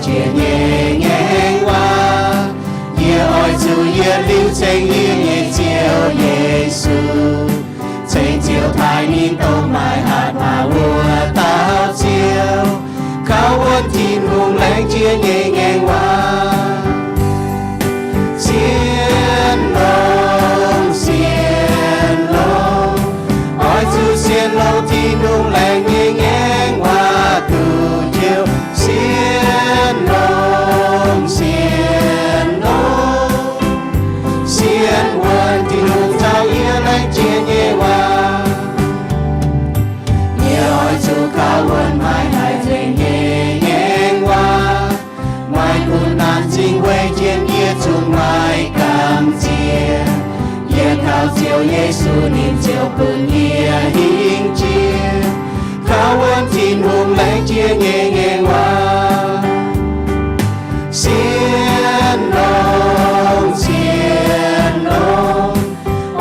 Yie nyei ngaengc waac, yie oix zuqc yie liuz ceng yie nyei Ziouv Yesu. Ceng Ziouv taaih ninh dongh maaih hatc maaz wuov dauh Ziouv, kaux wuonv Tin-Hungh laengz jiex nyei ngaengc waac. Sienx longx, sienx longx, oix zuqc sienx longx Tin-Hungh laengz nyei ngaengc waac duqv njoux. Sienx longx, sienx longx, sienx wuonv Tin-Hungh caux yie laengz jiex nyei waac. Yie oix zuqc kaux wuonv maaih haic nzengc nyei ngaengc waac. Maaih kuv naanc cing weic jienv yie zungv maiv gamh nziex. Yie kaux Ziouv Yesu, ninh ziouc bun yie hingh jiex kaux wuonv Tin-Hungh laengz jiex nyei ngaengc waac. Sienx longx, sienx longx,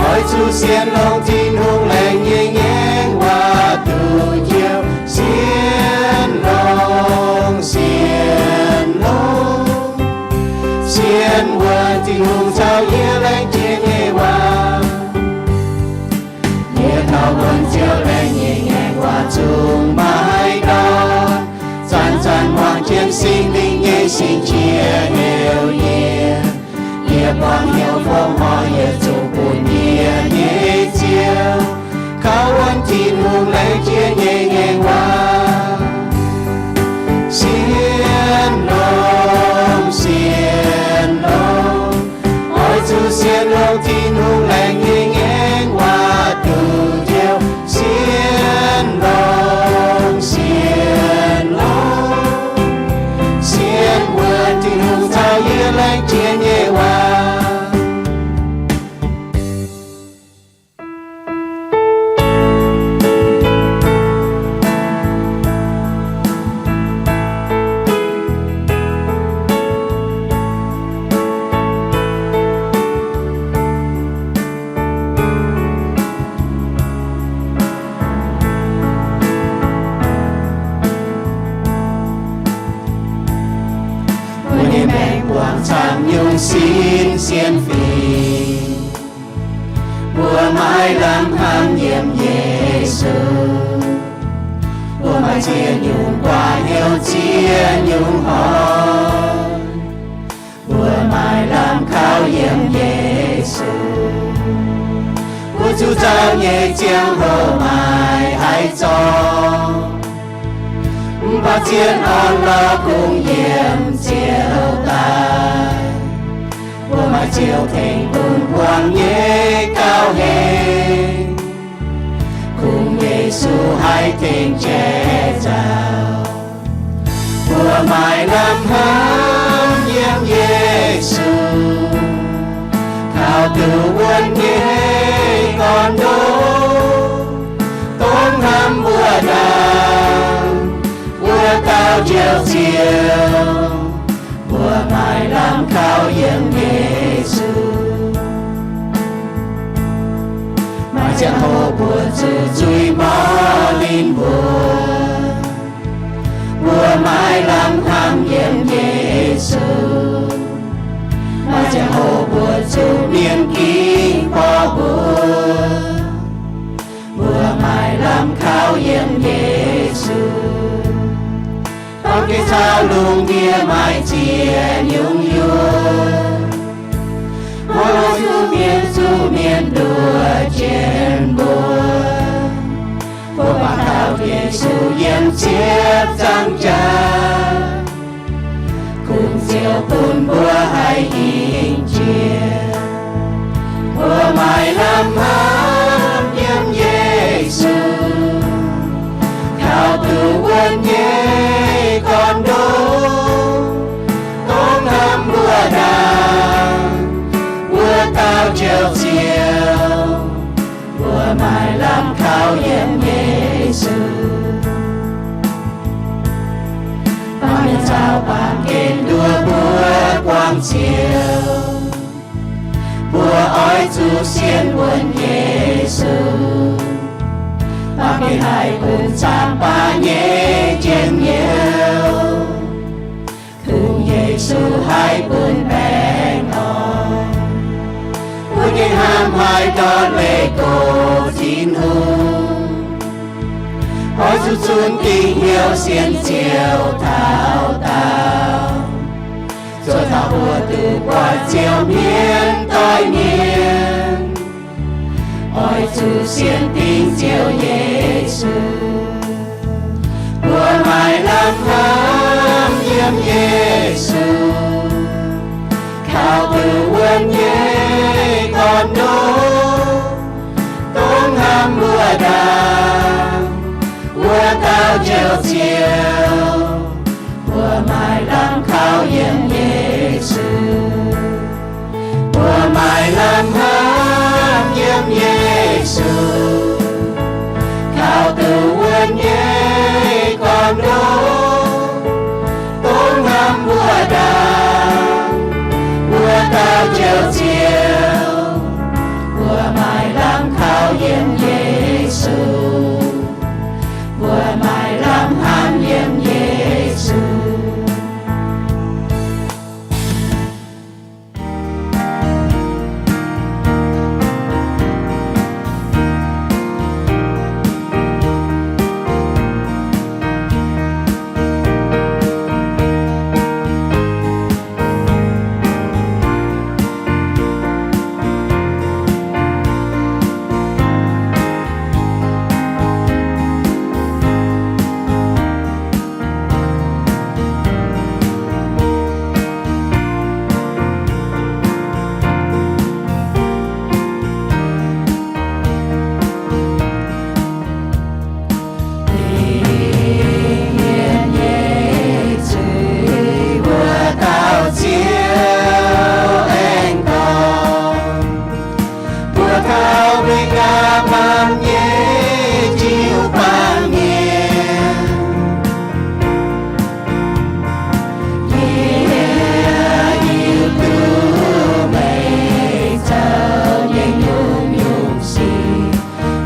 oix zuqc sienx longx Tin-Hungh laengz nyei ngaengc waac duqv njoux. Sienx longx, sienx longx, sienx wuonv Tin-Hungh caux yie laengz jiex nyei waac. Yie kaux wuonv Ziouv laengz nyei ngaengc waac zungv maiv ndortv. Zanc-zanc muangx jienv Singx Lingh nyei singx qiex heuc yie. Yie buangh hnyouv fongc horc, yie zuqc bun yie nyei Ziouv kaux wuonv Tin-Hungh laengz jiex nyei ngaengc waac. Sienx longx, sienx longx, oix zuqc sienx longx Tin-Hungh laengz nyei ngaengc waac duqv njoux. Sienx longx, sienx longx, sienx wuonv Tin-Hungh caux yie laengz jiex nyei waac. Mbuo nyei maengc buangh camv nyungc sin sienx fingx. Mbuo maiv lamh hnamv yiem Yesu. Mbuo maaih ziex nyungc guaax hnyouv ziex nyungc hnoi. Mbuo maiv lamh kaux yiem Yesu. Mbuo zuqc nzauh nyei ziangh hoc maiv haih zorqv. Mv baac zien orn-lorqc kungx yiem Ziouv daaih. Mbuo maaih Ziouv tengx bun buangh nyei gauh heix. Kungx Yesu haih tengx jai nzauh. Mbuo maiv lamh hnamv yiem Yesu. Taux duqv wuonv nyei gorn-ndoqv, dongh hnamv mbuo ndaangc wuov dauh Njoux Ziouv. Mbuo maiv lamh kaux yiem Yesu. Maaih ziangh hoc mbuo zuqc zuiz mborqv linh mbuo. Mbuo maiv lamh hnamv yiem Yesu. Maaih ziangh hoc mbuo zuqc mienh ginv borqv mbuo. Mbuo maiv lamh kaux yiem Yesu. Dorng gengh caux lungh ndiev maaih ziex nyungc yuoqc. Mbuo zuqc mienh zuqc mienh nduov jienv mbuo. Mbuo buangh taux Yesu yiem ziepc nzaangc jaax. Kungx Ziouv bun mbuo haih hingh jiex. Mbuo maiv lamh hnamv yiem Yesu. Taux duqv wuonv nyei gorn-ndoqv, dongh hnamv mbuo ndaangc wuov dauh Njoux Ziouv. Mbuo maiv lamh kaux yiem Yesu. Baamh mienh caux baamh gen nduov mbuo buangh Ziouv. Mbuo oix zuqc sienx wuonv Yesu. Baamh gen haih bun camv baac nyei njien-youh. Kungx Yesu haih bun baengh orn, bun yie hnamv haiz dorn leih gox Tin-Hungh. Oix zuqc zunc dingc hnyouv sienx Ziouv taux daauh, zuov taux mbuo duqv buatc Ziouv hmien doix mienh. Oix zuqc sienx dingc Ziouv Yesu, mbuo maaih lamh hnamv yiem Yesu, kaux duqv wuonv nyei gorn-ndoqv, dongh hnamv mbuo ndaangc, wuov dauh Njoux Ziouv. Mbuo maaih lamh kaux yiem Yesu, mbuo maaih lamh hnamv yiem Yesu, kaux duqv wuonv nyei gorn-ndoqv, dongh hnamv mbuo ndaangc, wuov dauh Njoux Ziouv. Mbuo maaih lamh kaux yiem Yesu, mbuo maaih lamh hnamv yiem Yesu. Mienh nyei zuiz wuov dauh Ziouv aengx dorh, mbuo taux mbuo ganh baamh nyei jiu-baang mienh. Yie hiuv duqv meih zoux nyei nyungc-nyungc sic,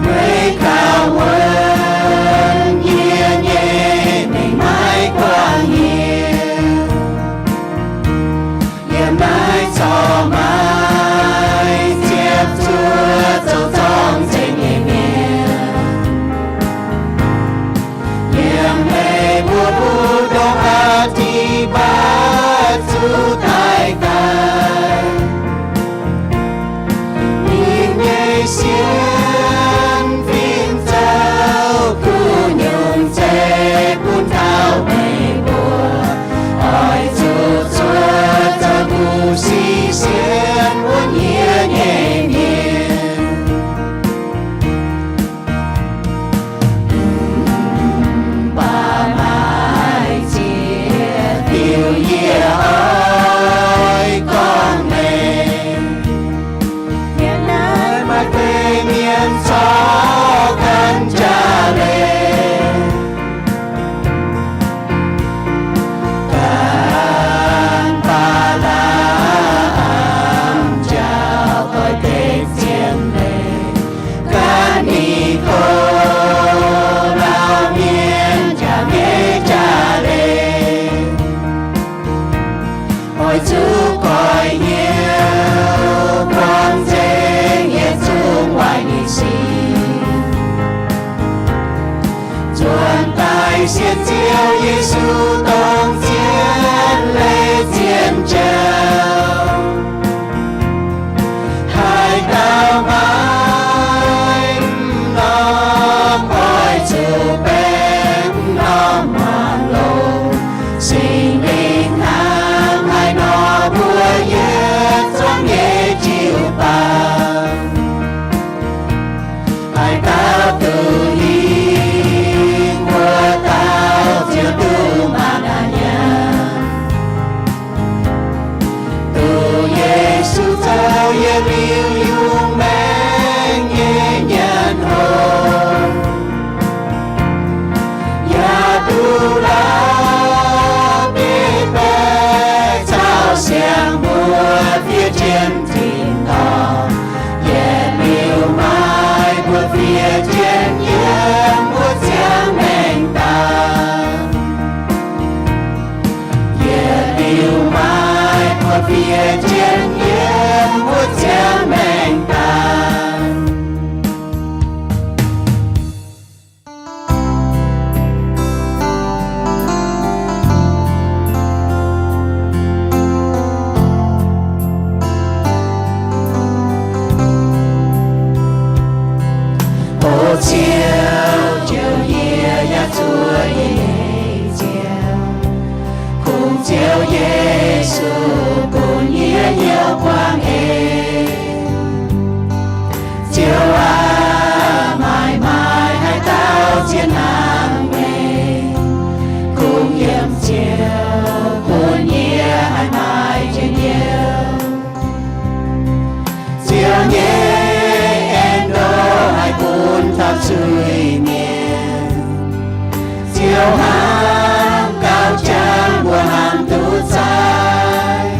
meih kaux wuonv yie nyei mengh maiv guangc hnyouv. Yiem naaiv corc maaih ziepc zuoqv zoux zorng-zengx nyei mienh. Yiem meih mbuo mbu'ndongx aqv, da'faanh zuqc daaih daaih. Ninh nyei sienx fim zoux kuv nyungc zeiv bun taux meih mbuo. Oix zuqc zuov zoux kuv sic sienx wuonv yie nyei mienh. Mv baac maaih ziex diuh yie oix gorngv meih. Yiem naaiv maaih deix Ziouv, Ziouv, yie yaac zuov nyei nyeic Ziouv, kungx Ziouv Yesu bun yie hnyouv buangh en. Ziouv aac, maaih maaih haaix dauh zien nangh meih, kungx yiem Ziouv bun yie haih maaih njien-youh. Ziouv nyei en ndoqv haih bun taux zuiz-mienh. Ziouv hnamv gauh jangx mbuo hnamv duqv zaaic.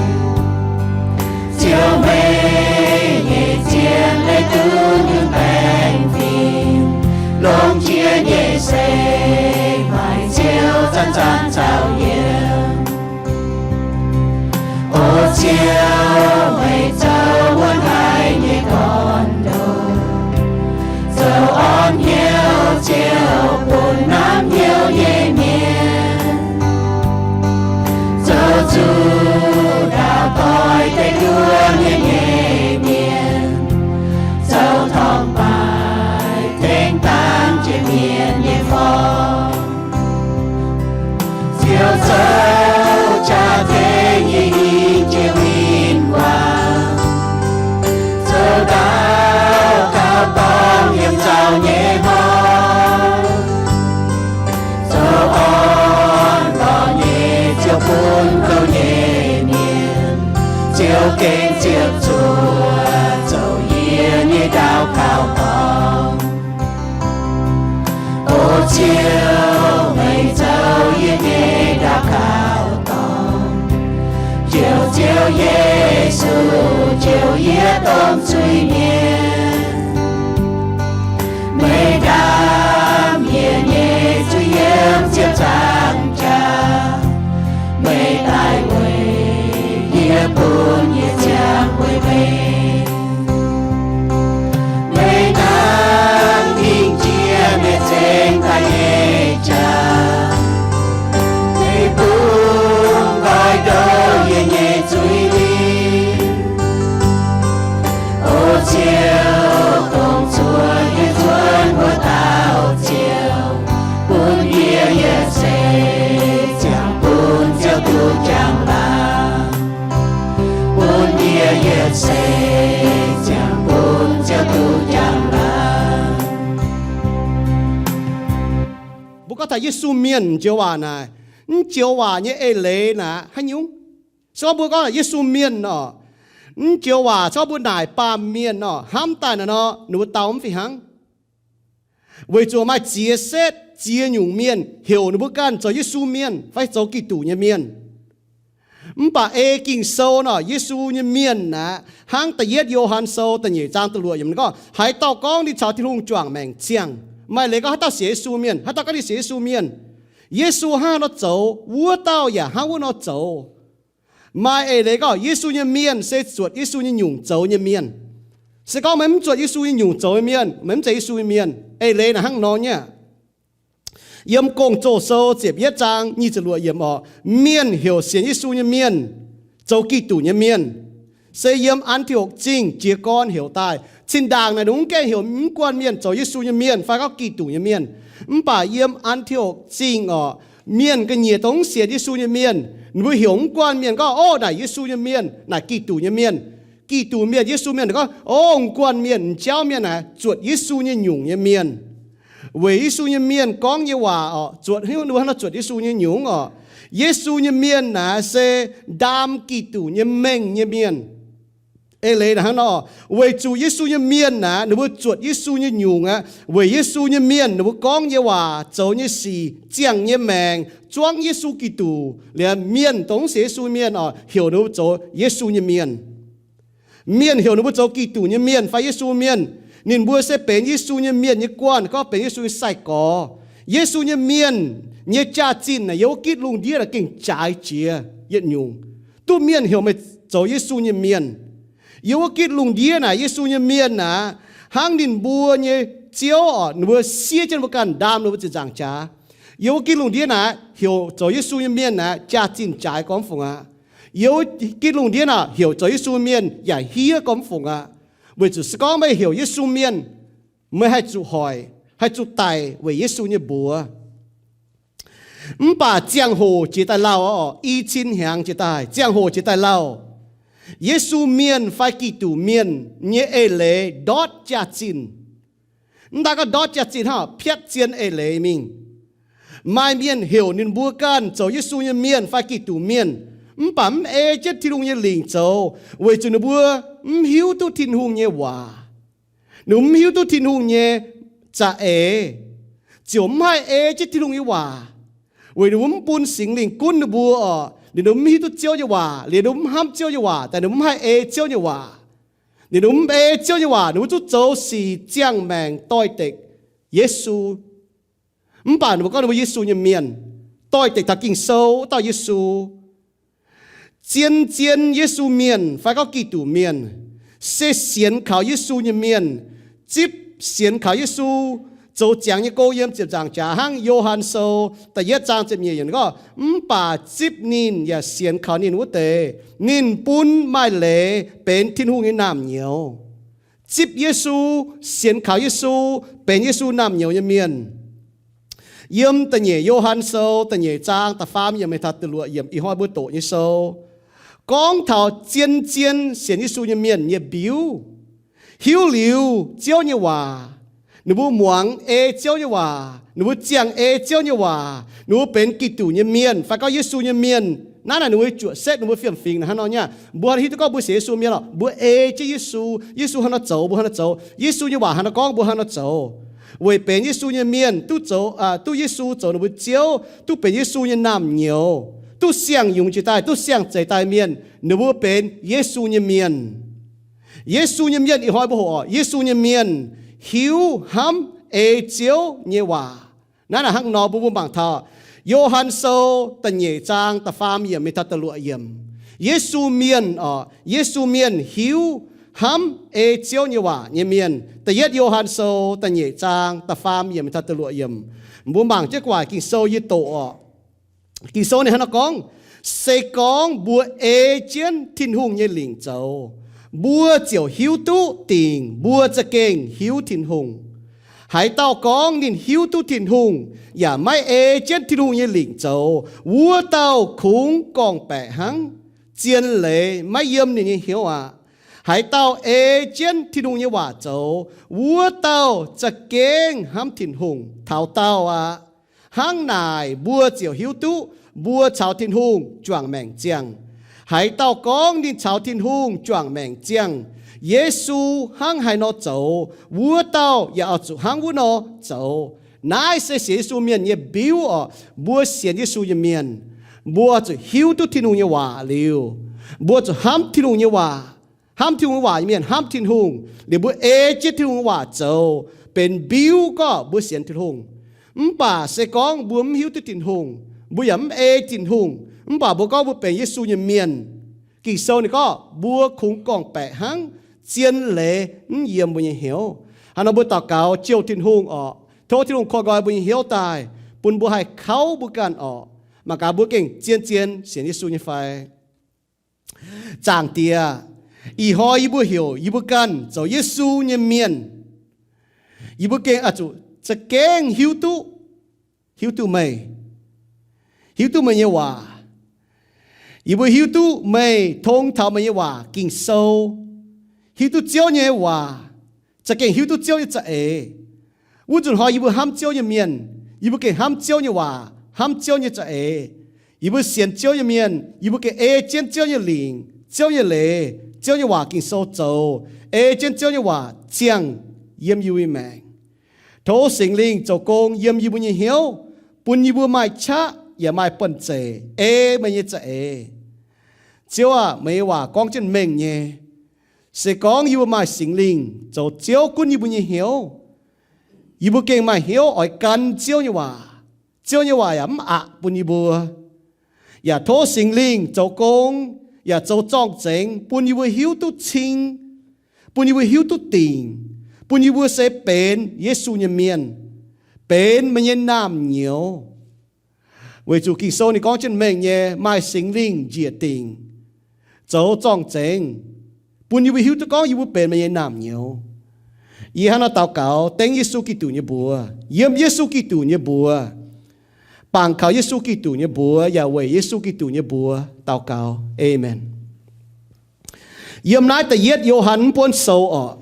Ziouv, meih nyei zien leiz duqv nunc baengh fingx, longx jiex nyei se maaih Ziouv zanc-zanc caux yiem. O Ziouv, meih zoux wuonv haic nyei gorn-ndoqv, zoux orn hnyouv Ziouv bun hnamv hnyouv nyei mienh, zoux zuqc ndaauh doic deic duqv nyei nyeic mienh, zoux torngv baaix tengx dangh jiex mienh nyei forng. Ziouv zoux jaa-tengx nyei hingh jiex win-wangc, zoux ndaauh gauh dorngc yiem zaux nyei hmuangx, zoux orn-lorqc nyei Ziouv bun gouv nyei mienh. Ziouv gengh ziepc zuoqc zoux yie nyei ndaauh gauh dorngc. O Ziouv, meih zoux yie nyei ndaauh gauh dorngc. Ziouv, Ziouv Yesu, jouh yie dongh zuiz-mienh. Meih ndaam yie nyei zuiz yiem ziepc nzaangc jaax. Meih daaih weic yie bun yie ziangh weic meih. Meih hnangv hingh jiex meih ceng daaih nyei jaax. Meih bungx nqoi ndoqv yie nyei zuiz lingh. O Ziouv, dongh zuoqc yie nzuonx wuov dauh Ziouv, bun yie yietc seix ziangh bun Ziouv duqv jangx laangc. Bun yie yietc seix ziangh bun Ziouv duqv jangx laangc. Mbuo gorngv taux Yesu Mienh joux waac naaic, mv joux waac nyei eix leiz naaic haaix nyungc? Se gorngv mbuo gorngv Yesu Mienh orqc, mv joux waac se gorngv mbuo naaic baamh mienh orqc, hnamv daaih naaic nor, ninh mbuo dau mv fih hnangv. Weic zuqc maaih ziex setv ziex nyungc mienh heuc ninh mbuo ganh zoux Yesu Mienh fai zoux Giduc nyei mienh. Mv baac ei Ging-Sou nor, Yesu nyei mienh naaic, hnangv da'yietv Yo^han Sou da'nyeic zaang da'luoqc yiemc ninh gorngv, haaix dauh gorngv ninh caux Tin-Hungh juangc maengc ziangh. Maaih leiz gorngv haaix dauh sienx Yesu Mienh, haaix dauh gorngv ninh sienx Yesu Mienh, Yesu hnangv haaix nor zoux, wuov dauh yaac hnangv wuov nor zoux. Maaih eix leiz gorngv Yesu nyei mienh se zuotc Yesu nyei nyungc zoux nyei mienh. Se gorngv meih mv zuotc Yesu nyei nyungc zoux nyei mienh, meih mv zeiz Yesu nyei mienh. Eix leiz naaic hnangv nor nyei aqv. Yiem Gong-Zoh Sou ziepc yietv zaang nyic ziepc luoqc yiemc orqc, mienh heuc sienx Yesu nyei mienh zoux Giduc nyei mienh, se yiem An^ti^okc Zingh jiez gorn heuc daaih. Zinh ndaangc naaic ninh mv gaengh heuc mv guanh mienh zoux Yesu nyei mienh fai gorngv Giduc nyei mienh. Mv baac yiem An^ti^okc Zingh orqc, mienh ga'nyiec dongh mv sienx Yesu nyei mienh, ninh mbuo heuc mv guanh mienh gorngv, Ov, naaic Yesu nyei mienh, naaic Giduc nyei mienh. Giduc mienh, Yesu mienh, ninh gorngv, Ov, mv guanh mienh, m'jauv mienh naaic zuotc Yesu nyei nyungc nyei mienh. Weic Yesu nyei mienh gorngv nyei waac orqc, zuotc, ninh mbuo hnangv nor zuotc Yesu nyei nyungc orqc. Yesu nyei mienh naaic se ndaam Giduc nyei mengh nyei mienh. Eix leiz naaic hnangv nor, weic zuqc Yesu nyei mienh naaic, ninh mbuo zuotc Yesu nyei nyungc aqv. Weic Yesu nyei mienh, ninh mbuo gorngv nyei waac, zoux nyei sic, ziangh nyei maengc, zuangv Yesu Giduc liuz, mienh dongh mv sienx Yesu mienh orqc, heuc ninh mbuo zoux Yesu nyei mienh. Mienh heuc ninh mbuo zoux Giduc nyei mienh fai Yesu mienh. Ninh mbuo se benx Yesu nyei mienh nyei guanh, gorngv benx Yesu nyei sai-gorx. Yesu nyei mienh nyei jaax-zinh naaic yiem wuov gitv lungh ndiev naaic gengh jaaix jiex yietc nyungc. Duqv mienh heuc meih zoux Yesu nyei mienh. Yiem wuov gitv lungh ndiev naaic Yesu nyei mienh naaic, hnangv ninh mbuo nyei Ziouv orqc, ninh mbuo siev jienv mbuo ganh, ndaam ninh mbuo ziepc nzaangc jaax. Yiem wuov gitv lungh ndiev naaic heuc zoux Yesu nyei mienh naaic jaax-zinh jaaix gormx fungc aqv. Yiem wuov gitv lungh ndiev naaic heuc zoux Yesu mienh yaac hiev gormx fungc aqv. Weic zuqc se gorngv meih heuc Yesu mienh, meih haih zuqc hoic. haih zuqc daic weic Yesu nyei mbuox. Mv baac ziangh hoc jiex daaih lauh oc, i cin hnyangx jiex daaih, ziangh hoc jiex daaih lauh, Yesu mienh fai Giduc mienh nyei eix leiz ndortv jaax-zinh. Mv daan gorngv ndortv jaax-zinh hnangv, piatv zien eix leiz mingh. Maaih mienh heuc ninh mbuo ganh zoux Yesu nyei mienh fai Giduc mienh, mv baac mv ei jienv Tin-Hungh nyei lingc zoux, weic zuqc ninh mbuo mv hiuv duqv Tin-Hungh nyei waac. Ninh mbuo mv hiuv duqv Tin-Hungh nyei za'eix, ziouc mv haih ei jienv Tin-Hungh nyei waac. Weic ninh mbuo mv bun Singx Lingh gunv ninh mbuo oc, ninh mbuo mv hiuv duqv Ziouv nyei waac, liuz ninh mbuo mv hnamv Ziouv nyei waac, daaih ninh mbuo mv haih ei Ziouv nyei waac. Ninh mbuo mv ei Ziouv nyei waac, ninh mbuo zuqc zoux sic ziangh maengc doix-dekc Yesu. Mv baac ninh mbuo gorngv ninh mbuo Yesu nyei mienh, doix-dekc taux Ging-Sou wuov dauh Yesu. Zien-zien Yesu mienh fai gorngv Giduc mienh se sienx kaux Yesu nyei mienh, zipv sienx kaux Yesu, zoux ziangx nyei gong yiem ziepc nzaangc jaax hnangv Yo^han Sou da'yietv zaang ziepc nyeic yiemc gorngv, mv baac zipv ninh yaac sienx kaux ninh wuov deix, ninh bun maaih leiz benx Tin-Hungh nyei naamh nyouz. Zipv Yesu, sienx kaux Yesu, benx Yesu naamh nyouz nyei mienh. Yiem da'nyeic Yo^han Sou da'nyeic zaang da'faam yiemc mingh taux da'luoqc yiemc, ih hnoi mbuo doqc nyei sou, gorngv taux zien-zien sienx Yesu nyei mienh nyei mbiuv. Hiuv liuz Ziouv nyei waac, ninh mbuo muangx ei Ziouv nyei waac, ninh mbuo ziangh ei Ziouv nyei waac, ninh mbuo benx Giduc nyei mienh fai gorngv Yesu nyei mienh. Naaiv naaic ninh mbuo zuoqc setv ninh mbuo fiem-fingx hnangv nor nyei. Mbuo hiuv duqv gorngv mbuo sienx Yesu mienh lorqc, mbuo ei jienv Yesu, Yesu hnangv nor zoux mbuo hnangv nor zoux, Yesu nyei waac hnangv nor gorngv mbuo hnangv nor zoux. Weic benx Yesu nyei mienh duqv zoux, duqv Yesu zoux ninh mbuo Ziouv, duqv benx Yesu nyei naamh nyouz, duqv siang-yungz jiex daaih, duqv siang-zeix daaih mienh, ninh mbuo benx Yesu nyei mienh. Yesu nyei mienh ih hnoi mbuo hoqc oc, Yesu nyei mienh hiuv hnamv ei Ziouv nyei waac. Naaiv naaic hnangv nor mbuo mbuo mangc taux Yo^han Sou da'nyeic zaang da'faam yiemc mingh taux da'luoqc yiemc. Yesu mienh oc, Yesu mienh hiuv hnamv ei Ziouv nyei waac nyei mienh. Da'yietv Yo^han Sou da'nyeic zaang da'faam yiemc mingh taux da'luoqc yiemc. Mbuo mangc jienv gu'nguaaic Ging-Sou yie doqc oc. Ging-Sou ninh hnangv nor gorngv, se gorngv mbuo ei jienv Tin-Hungh nyei lingc zoux, mbuo ziouc hiuv duqv dingc mbuo za'gengh hiuv Tin-Hungh. Haaix dauh gorngv ninh hiuv duqv Tin-Hungh yaac maiv ei jienv Tin-Hungh nyei lingc zoux, wuov dauh kungx gorngv-baeqc hnangv, zien leiz maiv yiem ninh nyei hnyouv aqv. Haaix dauh ei jienv Tin-Hungh nyei waac zoux, wuov dauh za'gengh hnamv Tin-Hungh taux daauh aqv. Hnangv naaic mbuo ziouc hiuv duqv mbuo caux Tin-Hungh juangc maengc ziangh. Haaix dauh gorngv ninh caux Tin-Hungh juangc maengc ziangh, Yesu hnangv haaix nor zoux, wuov dauh yaac oix zuqc hnangv wuov nor zoux. Naaiv se sienx Yesu mienh nyei mbiuv oc. Mbuo sienx Yesu nyei mienh, mbuo zuqc hiuv duqv Tin-Hungh nyei waac liuz, mbuo zuqc hnamv Tin-Hungh nyei waac. Hnamv Tin-Hungh nyei waac nyei mienh hnamv Tin-Hungh liuz, mbuo ei jienv Tin-Hungh nyei waac zoux benx mbiuv gorngv mbuo sienx Tin-Hungh. Mv baac se gorngv mbuo mv hiuv duqv Tin-Hungh, mbuo yaac mv ei Tin-Hungh, mv baac mbuo gorngv mbuo benx Yesu nyei mienh, Ging-Sou ninh gorngv mbuo kungx gorngv-baeqc hnangv, zien leiz mv yiem mbuo nyei hnyouv. Hnangv nor mbuo daux gaux jouh Tin-Hungh oc. Tov Tin-Hungh korv nqoi mbuo nyei hnyouv daaih, bun mbuo haih kauv mbuo ganh oc. Mangc gaax mbuo gengh zien-zien sienx Yesu nyei fai. Zaangc Diex, ih hnoi yie mbuo heuc yie mbuo ganh zoux Yesu nyei mienh, yie mbuo gengh oix zuqc za'gengh hiuv duqv, hiuv duqv meih, hiuv duqv meih nyei waac. Yie mbuo hiuv duqv meih tong taux meih nyei waac Ging-Sou, hiuv duqv Ziouv nyei waac, za'gengh hiuv duqv Ziouv nyei za'eix. Wuov nzunc hnoi yie mbuo hnamv Ziouv nyei mienh, yie mbuo gengh hnamv Ziouv nyei waac, hnamv Ziouv nyei za'eix. Yie mbuo sienx Ziouv nyei mienh, yie mbuo gengh ei jienv Ziouv nyei lingc, Ziouv nyei leiz, Ziouv nyei waac Ging-Sou zoux, ei jienv Ziouv nyei waac ziangh yiem yie mbuo nyei maengc. Tov Singx Lingh zoux gong yiem yie mbuo nyei hnyouv, bun yie mbuo maaih qaqv yaac maaih banh-zeic ei meih nyei za'eix. Ziouv aah, meih nyei waac gorngv jienv mengh nyei. Se gorngv yie mbuo maaih Singx Lingh zoux Ziouv gunv yie mbuo nyei hnyouv, yie mbuo gengh maaih hnyouv oix gan Ziouv nyei waac. Ziouv nyei waac yaac mv aqc bun yie mbuo. Yaac tov Singx Lingh zoux gong, yaac zoux zorng-zengx bun yie mbuo hiuv duqv cing, bun yie mbuo hiuv duqv dingc, bun yie mbuo se benx Yesu nyei mienh, benx meih nyei naamh nyouz. Weic zuqc Ging-Sou ninh gorngv jienv mengh nyei, maaih Singx Lingh njiec dingc, zoux zorng-zengx, bun yie mbuo hiuv duqv gorngv yie mbuo benx meih nyei naamh nyouz. Yie hnangv nor daux gaux dengv Yesu Giduc nyei mbuox, yiem Yesu Giduc nyei mbuox, bangc kaux Yesu Giduc nyei mbuox, yaac weic Yesu Giduc nyei mbuox daux gaux. Aamen. Yiem naaiv da'yietv Yo^han mv buonv sou orqc,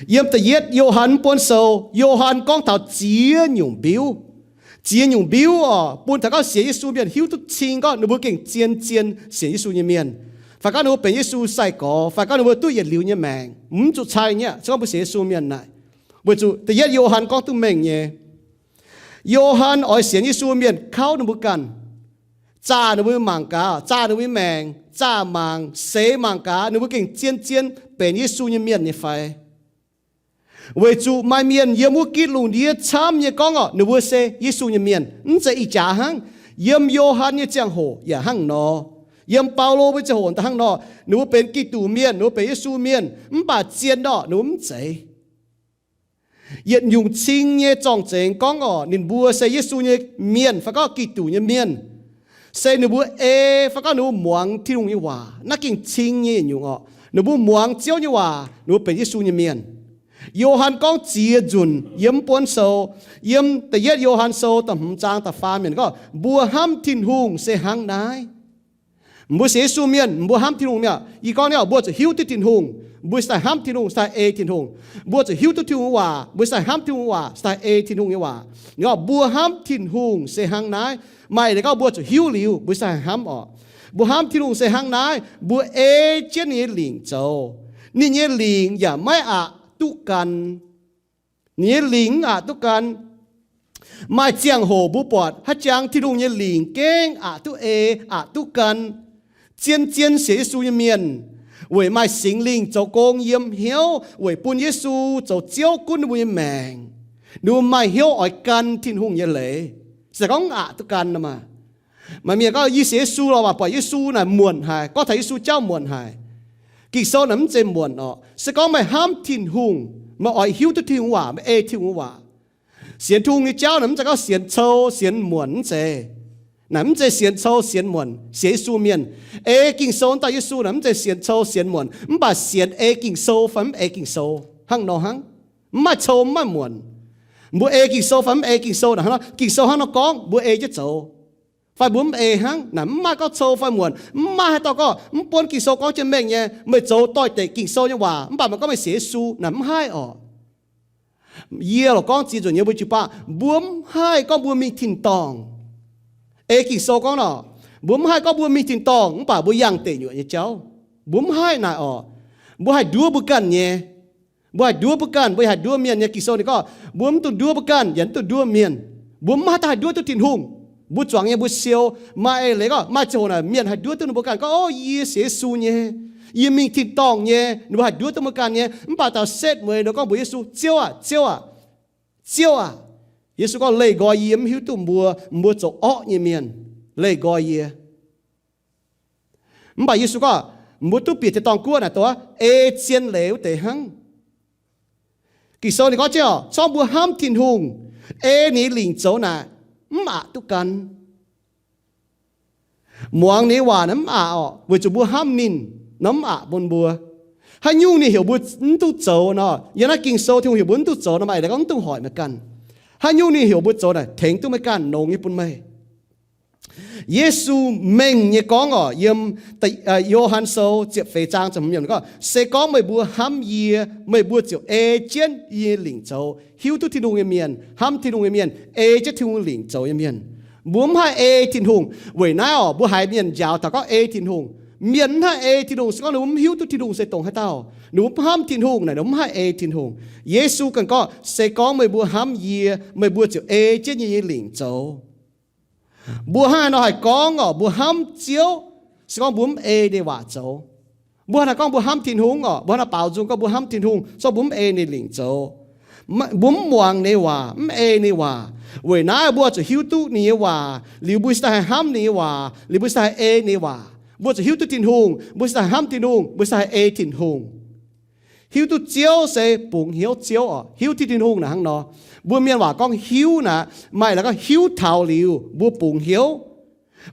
yiem da'yietv Yo^han mv buonv sou, Yo^han gorngv taux ziex nyungc mbiuv. Ziex nyungc mbiuv orqc, bun taux gorngv sienx Yesu mienh hiuv duqv cing gorngv ninh mbuo gengh zien-zien sienx Yesu nyei mienh, fai gorngv ninh mbuo benx Yesu sai-gorx, fai gorngv ninh mbuo duqv yietc liuz nyei maengc, mv zuqc cai nyei, se gorngv mbuo sienx Yesu mienh naaic. Weic zuqc da'yietv Yo^han gorngv duqv mengh nyei. Yo^han oix sienx Yesu mienh kauv ninh mbuo ganh, zaah ninh mbuo mangc gaax, zaah ninh mbuo maengc, zaah mangc, seix mangc gaax ninh mbuo gengh zien-zien benx Yesu nyei mienh nyei fai. Weic zuqc maaih mienh yiem wuov gitv lungh ndiev camv nyei gorngv orqc, ninh mbuo se Yesu nyei mienh, mv zeiz ih jaax hnangv. Yiem Yo^han nyei ziangh hoc yaac hnangv nor. Yiem Baulo nyei ziangh hoc daaih hnangv nor. Ninh mbuo benx Giduc mienh, ninh mbuo benx Yesu mienh, mv baac zien orqc ninh mbuo mv zeiz. Yietc nyungc cing nyei zorng-zengx gorngv orqc, ninh mbuo se Yesu nyei mienh fai gorngv Giduc nyei mienh, se ninh mbuo ei fai gorngv ninh mbuo muangx Tin-Hungh nyei waac. Naaiv gengh cing nyei yietc nyungc orqc. Ninh mbuo muangx Ziouv nyei waac, ninh mbuo benx Yesu nyei mienh. Yo^han gorngv ziex nzunc yiem mv buonv sou, yiem da'yietv Yo^han sou da'hmz zaang da'faam mienh gorngv, mbuo hnamv Tin-Hungh se hnangv naaiv. Mbuo sienx Yesu mienh, mbuo hnamv Tin-Hungh mi'aqv. Yie gorngv ni orqc, mbuo zuqc hiuv duqv Tin-Hungh, mbuo cingx daaih hnamv Tin-Hungh, cingx daaih ei Tin-Hungh. Mbuo zuqc hiuv duqv Tin-Hungh nyei waac, mbuo cingx daaih hnamv Tin-Hungh nyei waac, cingx daaih ei Tin-Hungh nyei waac. Ni orqc, mbuo hnamv Tin-Hungh se hnangv naaiv. Maaih leiz gorngv mbuo zuqc hiuv liuz, mbuo cingx daaih hnamv orqc. Mbuo hnamv Tin-Hungh se hnangv naaiv, mbuo ei jienv ninh nyei lingc zoux. Ninh nyei lingc yaac maiv aqc duqv gan. Ninh nyei lingc mv aqc duqv gan. Maaih ziangh hoc mbuo buatc haaix jangx Tin-Hungh nyei lingc gengh aqc duqv ei, aqc duqv gan. Zien-zien sienx Yesu nyei mienh, weic maaih Singx Lingh zoux gong yiem hnyouv weic bun Yesu zoux Ziouv gunv ninh mbuo nyei maengc, ninh mbuo maaih hnyouv oix gan Tin-Hungh nyei leiz. Se gorngv mv aqc duqv gan nor maah. Maaih mienh gorngv, yie sienx Yesu lorqc, mv baac buatc Yesu naaic muonc haic, gorngv taux Yesu jauv muonc haic. Ging-Sou naaic mv zeiz muonc orqc. Se gorngv meih hnamv Tin-Hungh, meih oix hiuv duqv Tin-Hungh waac, meih ei Tin-Hungh waac. Sienx Tin-Hungh nyei jauv naaic mv zeiz gorngv sienx cou sienx muonc, mv zeiz. Naaic mv zeiz sienx cou sienx muonc. Sienx Yesu mienh, ei Ging-Sou dauh Yesu naaic mv zeiz sienx cou sienx muonc, mv baac sienx ei Ging-Sou fai mv ei Ging-Sou hnangv nor hnangv. Mv maaih cou mv maaih muonc. Mbuo ei Ging-Sou fai mv ei Ging-Sou naaic hnangv nor, Ging-Sou hnangv nor gorngv mbuo ei jienv zoux. Fai mbuo mv ei hnangv, naaic mv maaih gorngv cou fai muonc. Mv maaih haaix dauh gorngv mv buonv Ging-Sou gorngv jienv mengh nyei, meih zoux doix-dekc Ging-Sou nyei waac mv baac meih gorngv meih sienx Yesu, naaic mv haih orqc. Yie lorqc gorngv ziex nzunc nyei mbuo jiu-baang, mbuo mv haih gorngv mbuo mingh tin-dorngh. Ei Ging-Sou gorngv nor, mbuo mv haih gorngv mbuo mingh tin-dorngh mv baac mbuo yangh deic nyuoqc nyei jauv. Mbuo mv haih naaic orqc. Mbuo haih nduov mbuo ganh nyei. Mbuo haih nduov mbuo ganh, mbuo haih nduov mienh nyei. Ging-Sou ninh gorngv mbuo mv dungx nduov mbuo ganh yaac mv dungx nduov mienh. Mbuo mv haih daaih haih nduov duqv Tin-Hungh. Mbuo zuangx nyei mbuo siou, maaih eix leiz gorngv maaih ziangh hoc naaic mienh haih nduov duqv ninh mbuo ganh gorngv, o, yie sienx Yesu nyei, yie mingh tin-dorngh nyei, ninh mbuo haih nduov duqv mbuo ganh nyei. Mv baac taux setv mueiz ninh gorngv mbuox Yesu, Ziouv aah, Ziouv aah, Ziouv aah. Yesu gorngv, leih nqoi yie, mv hiuv duqv mbuo, mbuo zoux orqv nyei mienh. Leih nqoi yie. Mv baac Yesu gorngv, mbuo duqv bieqc tin-dorngh guoqv naaic dongh ei zien leiz wuov deix hnangv. Ging-Sou ninh gorngv jienv orqc, corngv mbuo hnamv Tin-Hungh, ei ninh lingc zoux naaic, mv aqc duqv gan. Muangx ninh waac naaic mv aqc orqc, weic zuqc mbuo hnamv ninh nor mv aqc bun mbuo. Haaix nyungc ninh heuc mbuo mv duqv zoux nor, yiem naaiv Ging-Sou Tin-Hungh heuc mbuo mv duqv zoux nor, maaih eix leiz gorngv mv dungx hoic meih ganh. Haaix nyungc ninh heuc mbuo zoux naaic tengx duqv meih ganh, longx nyei bun meih. Yesu mengh nyei gorngv orqc, yiem Yo^han Sou ziepc feix zaang ziepc hmz yiemc gorngv, se gorngv meih mbuo hnamv yie, meih mbuo ziouc ei jienv yie nyei lingc zoux. Hiuv duqv Tin-Hungh nyei mienh, hnamv Tin-Hungh nyei mienh, ei jienv Tin-Hungh lingc zoux nyei mienh. Mbuo mv haih ei Tin-Hungh. Weic naaiv orqc, mbuo haiz mienh njaaux taux gorngv ei Tin-Hungh. Mienh mv haih ei Tin-Hungh se gorngv ninh mbuo mv hiuv duqv Tin-Hungh se dongh haaix dauh. Ninh mbuo mv hnamv Tin-Hungh naaic, ninh mbuo mv haih ei Tin-Hungh. Yesu ganh gorngv, se gorngv meih mbuo hnamv yie, meih mbuo ziouc ei jienv yie nyei lingc zoux. Mbuo hnangv haaix nor haih gorngv orqc, mbuo hnamv Ziouv, se gorngv mbuo mv ei ninh waac zoux? Mbuo hnangv haaix gorngv mbuo hnamv Tin-Hungh orqc? Mbuo hnangv haaix nor baaux nzung gorngv mbuo hnamv Tin-Hungh, se gorngv mbuo mv ei ninh lingc zoux? Mbuo mv muangx ninh waac, mv ei ninh waac. Weic naaiv mbuo zuqc hiuv duqv ninh nyei waac liuz, mbuo cingx daaih haih hnamv ninh nyei waac liuz, mbuo cingx daaih haih ei ninh waac. Mbuo zuqc hiuv duqv Tin-Hungh, mbuo cingx daaih haih hnamv Tin-Hungh, mbuo cingx daaih haih ei Tin-Hungh. Hiuv duqv Ziouv se bungx hnyouv Ziouv orqc. Hiuv duqv Tin-Hungh naaic hnangv nor. Mbuo mienh waac gorngv hiuv naaic, maaih leiz gorngv hiuv taux liuz mbuo bungx hnyouv.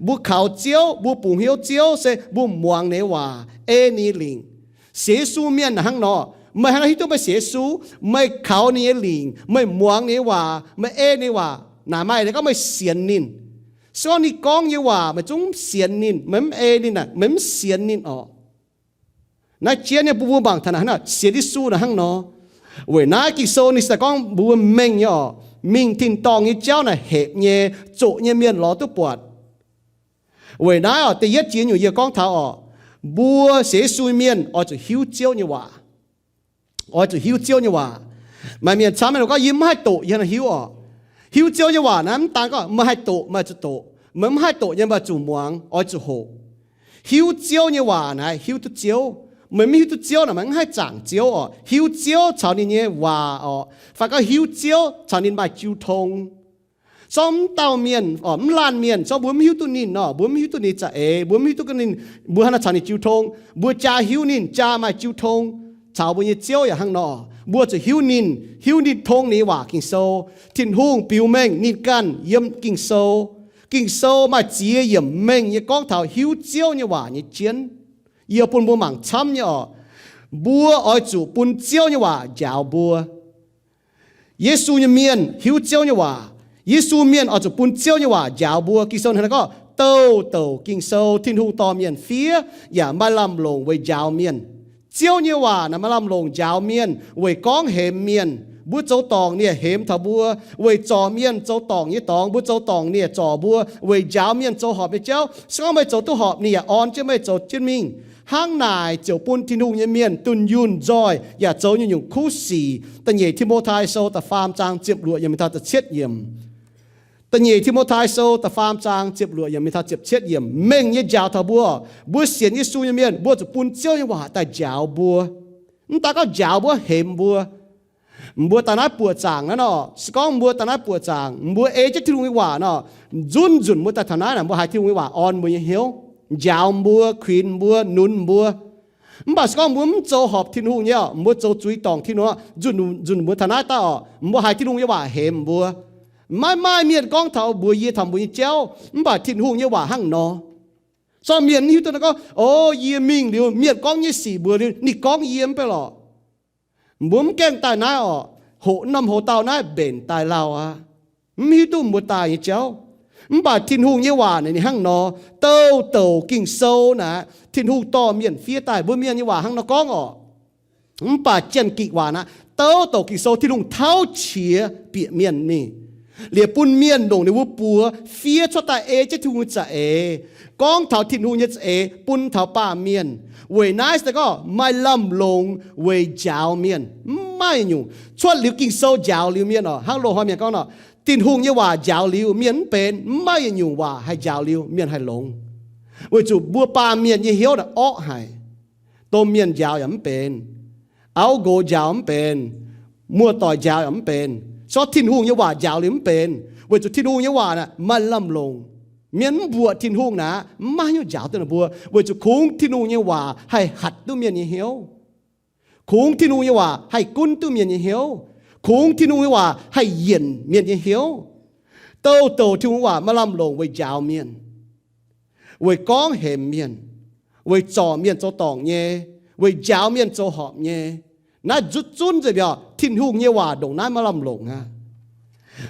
Mbuo kaux Ziouv, mbuo bungx hnyouv Ziouv se mbuo muangx ninh nyei waac, ei ninh nyei lingc. Sienx Yesu mienh naaic hnangv nor. Meih hnangv naaiv hiuv duqv meih sienx Yesu, meih kaux ninh nyei lingc, meih muangx ninh nyei waac, meih ei ninh nyei waac, naaic maaih leiz gorngv meih sienx ninh. Se gorngv ninh gorngv nyei waac meih zungv mv sienx ninh, meih mv ei ninh, meih mv sienx ninh orqc. Naaiv jienv nyei bun mbuo mangc taux naaic hnangv, sienx Yesu naaic hnangv nor. Weic naaiv Ging-Sou ninh se gorngv mbuo mengh nyei orqc, mingh tin-dorngh nyei jauv naaic hepc nyei, zoqc nyei mienh lorz duqv buatc. Weic naaiv orqc, da'yietv jiex nyungc yie gorngv taux orqc, mbuo sienx Yesu mienh oix zuqc hiuv Ziouv nyei waac. Oix zuqc hiuv Ziouv nyei waac. Maaih mienh camv gorngv, yie mv haih doqc, yie hnangv hiuv orqc. Hiuv Ziouv nyei waac naaiv mv daan gorngv meih haih doqc, meih zuqc doqc. Meih mv haih doqc nyei, meih zuqc muangx, oix zuqc hoqc. Hiuv Ziouv nyei waac naaiv hiuv duqv Ziouv. Meih mv hiuv duqv Ziouv naaic, meih mv haih zaangc Ziouv orqc. Hiuv Ziouv caux ninh nyei waac orqc, fai gorngv hiuv Ziouv caux ninh maaih jiu tong. Zorqv mv dauh mienh orqc, mv laanh mienh, zorqv mbuo mv hiuv duqv ninh nor, mbuo mv hiuv duqv ninh za'eix, mbuo mv hiuv duqv ninh, mbuo hnangv naaiv caux ninh jiu tong, mbuo jaa hiuv ninh, jaa maaih jiu tong caux mbuo nyei Ziouv yaac hnangv nor. Mbuo zuqc hiuv ninh, hiuv ninh tong ninh nyei waac Ging-Sou. Tin-Hungh biux mengh ninh ganh yiem Ging-Sou. Ging-Sou maaih ziex yiemc mengh nyei gorngv taux hiuv Ziouv nyei waac nyei jienv. Yie bun mbuo mangc camv nyei orqc, mbuo oix zuqc bun Ziouv nyei waac njaaux mbuo. Yesu nyei mienh hiuv Ziouv nyei waac. Yesu mienh oix zuqc bun Ziouv nyei waac njaaux mbuo. Ging-Sou hnangv naaiv gorngv, douh douc Ging-Sou Tin-Hungh dorh mienh fiev yaac maaih lamh longc weic njaaux mienh. Ziouv nyei waac naaic maaih lamh longc njaaux mienh weic gorngv hemx mienh. Mbuo zoux dorngc, ninh yaac hemx taux mbuo. Weic zorc mienh zoux dorngc nyei dorngx, mbuo zoux dorngc, ninh yaac zorc mbuo. Weic njaaux mienh zoux horpc nyei jauv. Se gorngv meih zoux duqv horpc, ninh yaac orn jienv meih zoux jienv mingh. Hnangv naaic ziouc bun Tin-Hungh nyei mienh dunh yunh nzoih yaac zoux nyungc-nyungc kuv sic. Da'nyeic Ti^mo^tai Sou da'faam zaang ziepc luoqc yiemc mingh taux da'cietv yiemc. Da'nyeic Ti^mo^tai Sou da'faam zaang ziepc luoqc yiemc mingh taux ziepc cietv yiemc mengh nyei njaaux taux mbuo. Mbuo sienx Yesu nyei mienh, mbuo zuqc bun Ziouv nyei waac daaih njaaux mbuo. Mv daan gorngv njaaux mbuo, hemx mbuo. Mbuo daaih naaiv buoqc zaangc naaiv nor, se gorngv mbuo daaih naaiv buoqc zaangc, mbuo ei jienv Tin-Hungh nyei waac nor, nzunc nzunc mbuo daaih taux naaiv naaic, mbuo haiz Tin-Hungh nyei waac orn mbuo nyei hnyouv, njaaux mbuo, kuinx mbuo, nunc mbuo. Mv baac se gorngv mbuo mv zoux horpc Tin-Hungh nyei orqc, mbuo zoux zuiz dorngc Tin-Hungh, nzunc nzunc mbuo taux naaiv daaih orqc, mbuo haiz Tin-Hungh nyei waac hemx mbuo. Maiv maaih mienh gorngv taux mbuox yie taux mbuo nyei jauv, mv baac Tin-Hungh nyei waac hnangv nor. Zorqv mienh mv hiuv duqv naaiv gorngv, o, yie mingh liuz, mienh gorngv nyei sic mbuox liuz, ninh gorngv yie mv bei lorqc. Mbuo mv gaengh daaih naaiv orqc, hoqc norm hoc dauh naaiv mbenc daaih lauh aqv. Mv hiuv duqv mbuo daaih nyei jauv. Mv baac Tin-Hungh nyei waac naaic ninh hnangv nor, douh douc Ging-Sou naaic, Tin-Hungh dorh mienh fiev daaih. Mbuo mienh nyei waac hnangv nor gorngv orqc. Mv baac Janx-Gikc waac naaic, douh douc Ging-Sou Tin-Hungh tauv qiex bieqc mienh mingh, liepc bun mienh longc ninh mbuo buoz fiev cuotv daaih ei jienv Tin-Hungh nyei za'eix, gorngv taux Tin-Hungh nyei za'eix bun taux baamh mienh. Weic naaiv se gorngv maaih lamh longc weic njaaux mienh. Mv maaih nyungc cuotv liuz Ging-Sou njaaux liuz mienh orqc. Hnangv loz-hnoi mienh gorngv nor, Tin-Hungh nyei waac njaaux liuz mienh mv benx, mv maaih yietc nyungc waac haih njaaux liuz mienh haih longx. Weic zuqc mbuo baamh mienh nyei hnyouv naaic orqv haic. Domh mienh njaaux yaac mv benx, auv nqox njaaux mv benx, muoz-doic njaaux yaac mv benx, se gorngv Tin-Hungh nyei waac njaaux liuz mv benx. Weic zuqc Tin-Hungh nyei waac naaic maaih lamh longc. Mienh mv mbuoqc Tin-Hungh naaic, mv maaih haaix nyungc njaaux duqv ninh mbuo. Weic zuqc kungx Tin-Hungh nyei waac haih hatc duqv mienh nyei hnyouv. Kungx Tin-Hungh nyei waac haih gunv duqv mienh nyei hnyouv. Kungx Tin-Hungh nyei waac haih yienc mienh nyei hnyouv. Douh douc Tin-Hungh nyei waac maaih lamh longc weic njaaux mienh, weic gorngv hemx mienh, weic zorc mienh zoux dorngc nyei, weic njaaux mienh zoux horpc nyei. Naaiv zutv zunv nzengc mi'aqv. Tin-Hungh nyei waac ndongc naaiv maaih lamh longc aqv.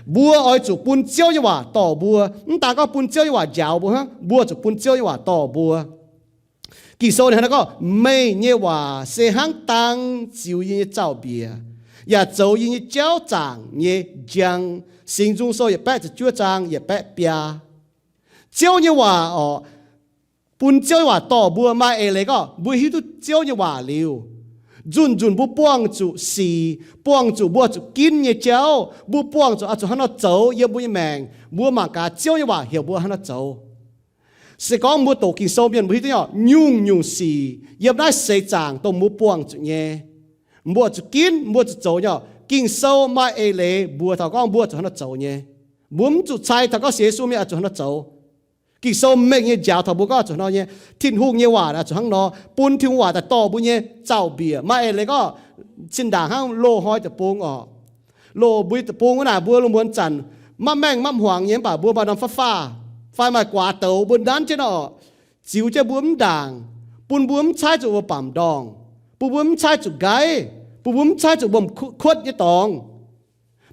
Mbuo oix zuqc bun Ziouv nyei waac dorh mbuo. Mv daan gorngv bun Ziouv nyei waac njaaux mbuo hnangv, mbuo zuqc bun Ziouv nyei waac dorh mbuo. Ging-Sou ninh hnangv naaiv gorngv, meih nyei waac se hnangv dang ziux yie nyei zaux-mbiec, yaac zoux yie nyei jauv zaangc nyei njang. Singx Nzung Sou yietc baeqv ziepc juov zaang yietc baeqv biaa. Ziouv nyei waac orqc, bun Ziouv nyei waac dorh mbuo maaih eix leiz gorngv mbuo hiuv duqv Ziouv nyei waac liuz, nzunc nzunc mbuo buangh zuqc sic, buangh zuqc mbuo zuqc ginv nyei jauv, mbuo buangh zuqc oix zuqc hnangv nor zoux yiem mbuo nyei maengc. Mbuo mangc gaax Ziouv nyei waac heuc mbuo hnangv nor zoux. Se gorngv mbuo doqc Ging-Sou mienh mbuo hiuv duqv nyei, nyungc-nyungc sic yiem naaiv seix zaangc dongh mbuo buangh zuqc nyei, mbuo zuqc ginv, mbuo zuqc zoux nyei. Ging-Sou maaih eix leiz mbuox taux gorngv mbuo zuqc hnangv nor zoux nyei. Mbuo mv zuqc cai taux gorngv sienx Yesu mienh oix zuqc hnangv nor zoux. Ging-Sou mengh nyei njaaux taux mbuo gorngv zuqc hnangv nor nyei. Tin-Hungh nyei waac oix zuqc hnangv nor, bun Tin-Hungh waac daaih dorh mbuo nyei zaux-mbiec. Maaih eix leiz gorngv zinh ndaangc hnangv loz-hnoi deic-bung orqc, loz mbuo deic-bung wuov naaic, mbuo lungh muonz zanc maiv maengh maiv hmuangx nyei, mv baac mbuo maaih norm fav-faah fai maaih guaax douz mbuo nanv jienv orqc, ziux jienv mbuo mv ndaangc, bun mbuo mv caaiv zuqc wuov bamc ndorngh, bun mbuo mv caaiv zuqc nqaiv. Bun mbuo mv caaiv zuqc wuom-kuotv nyei dorngx.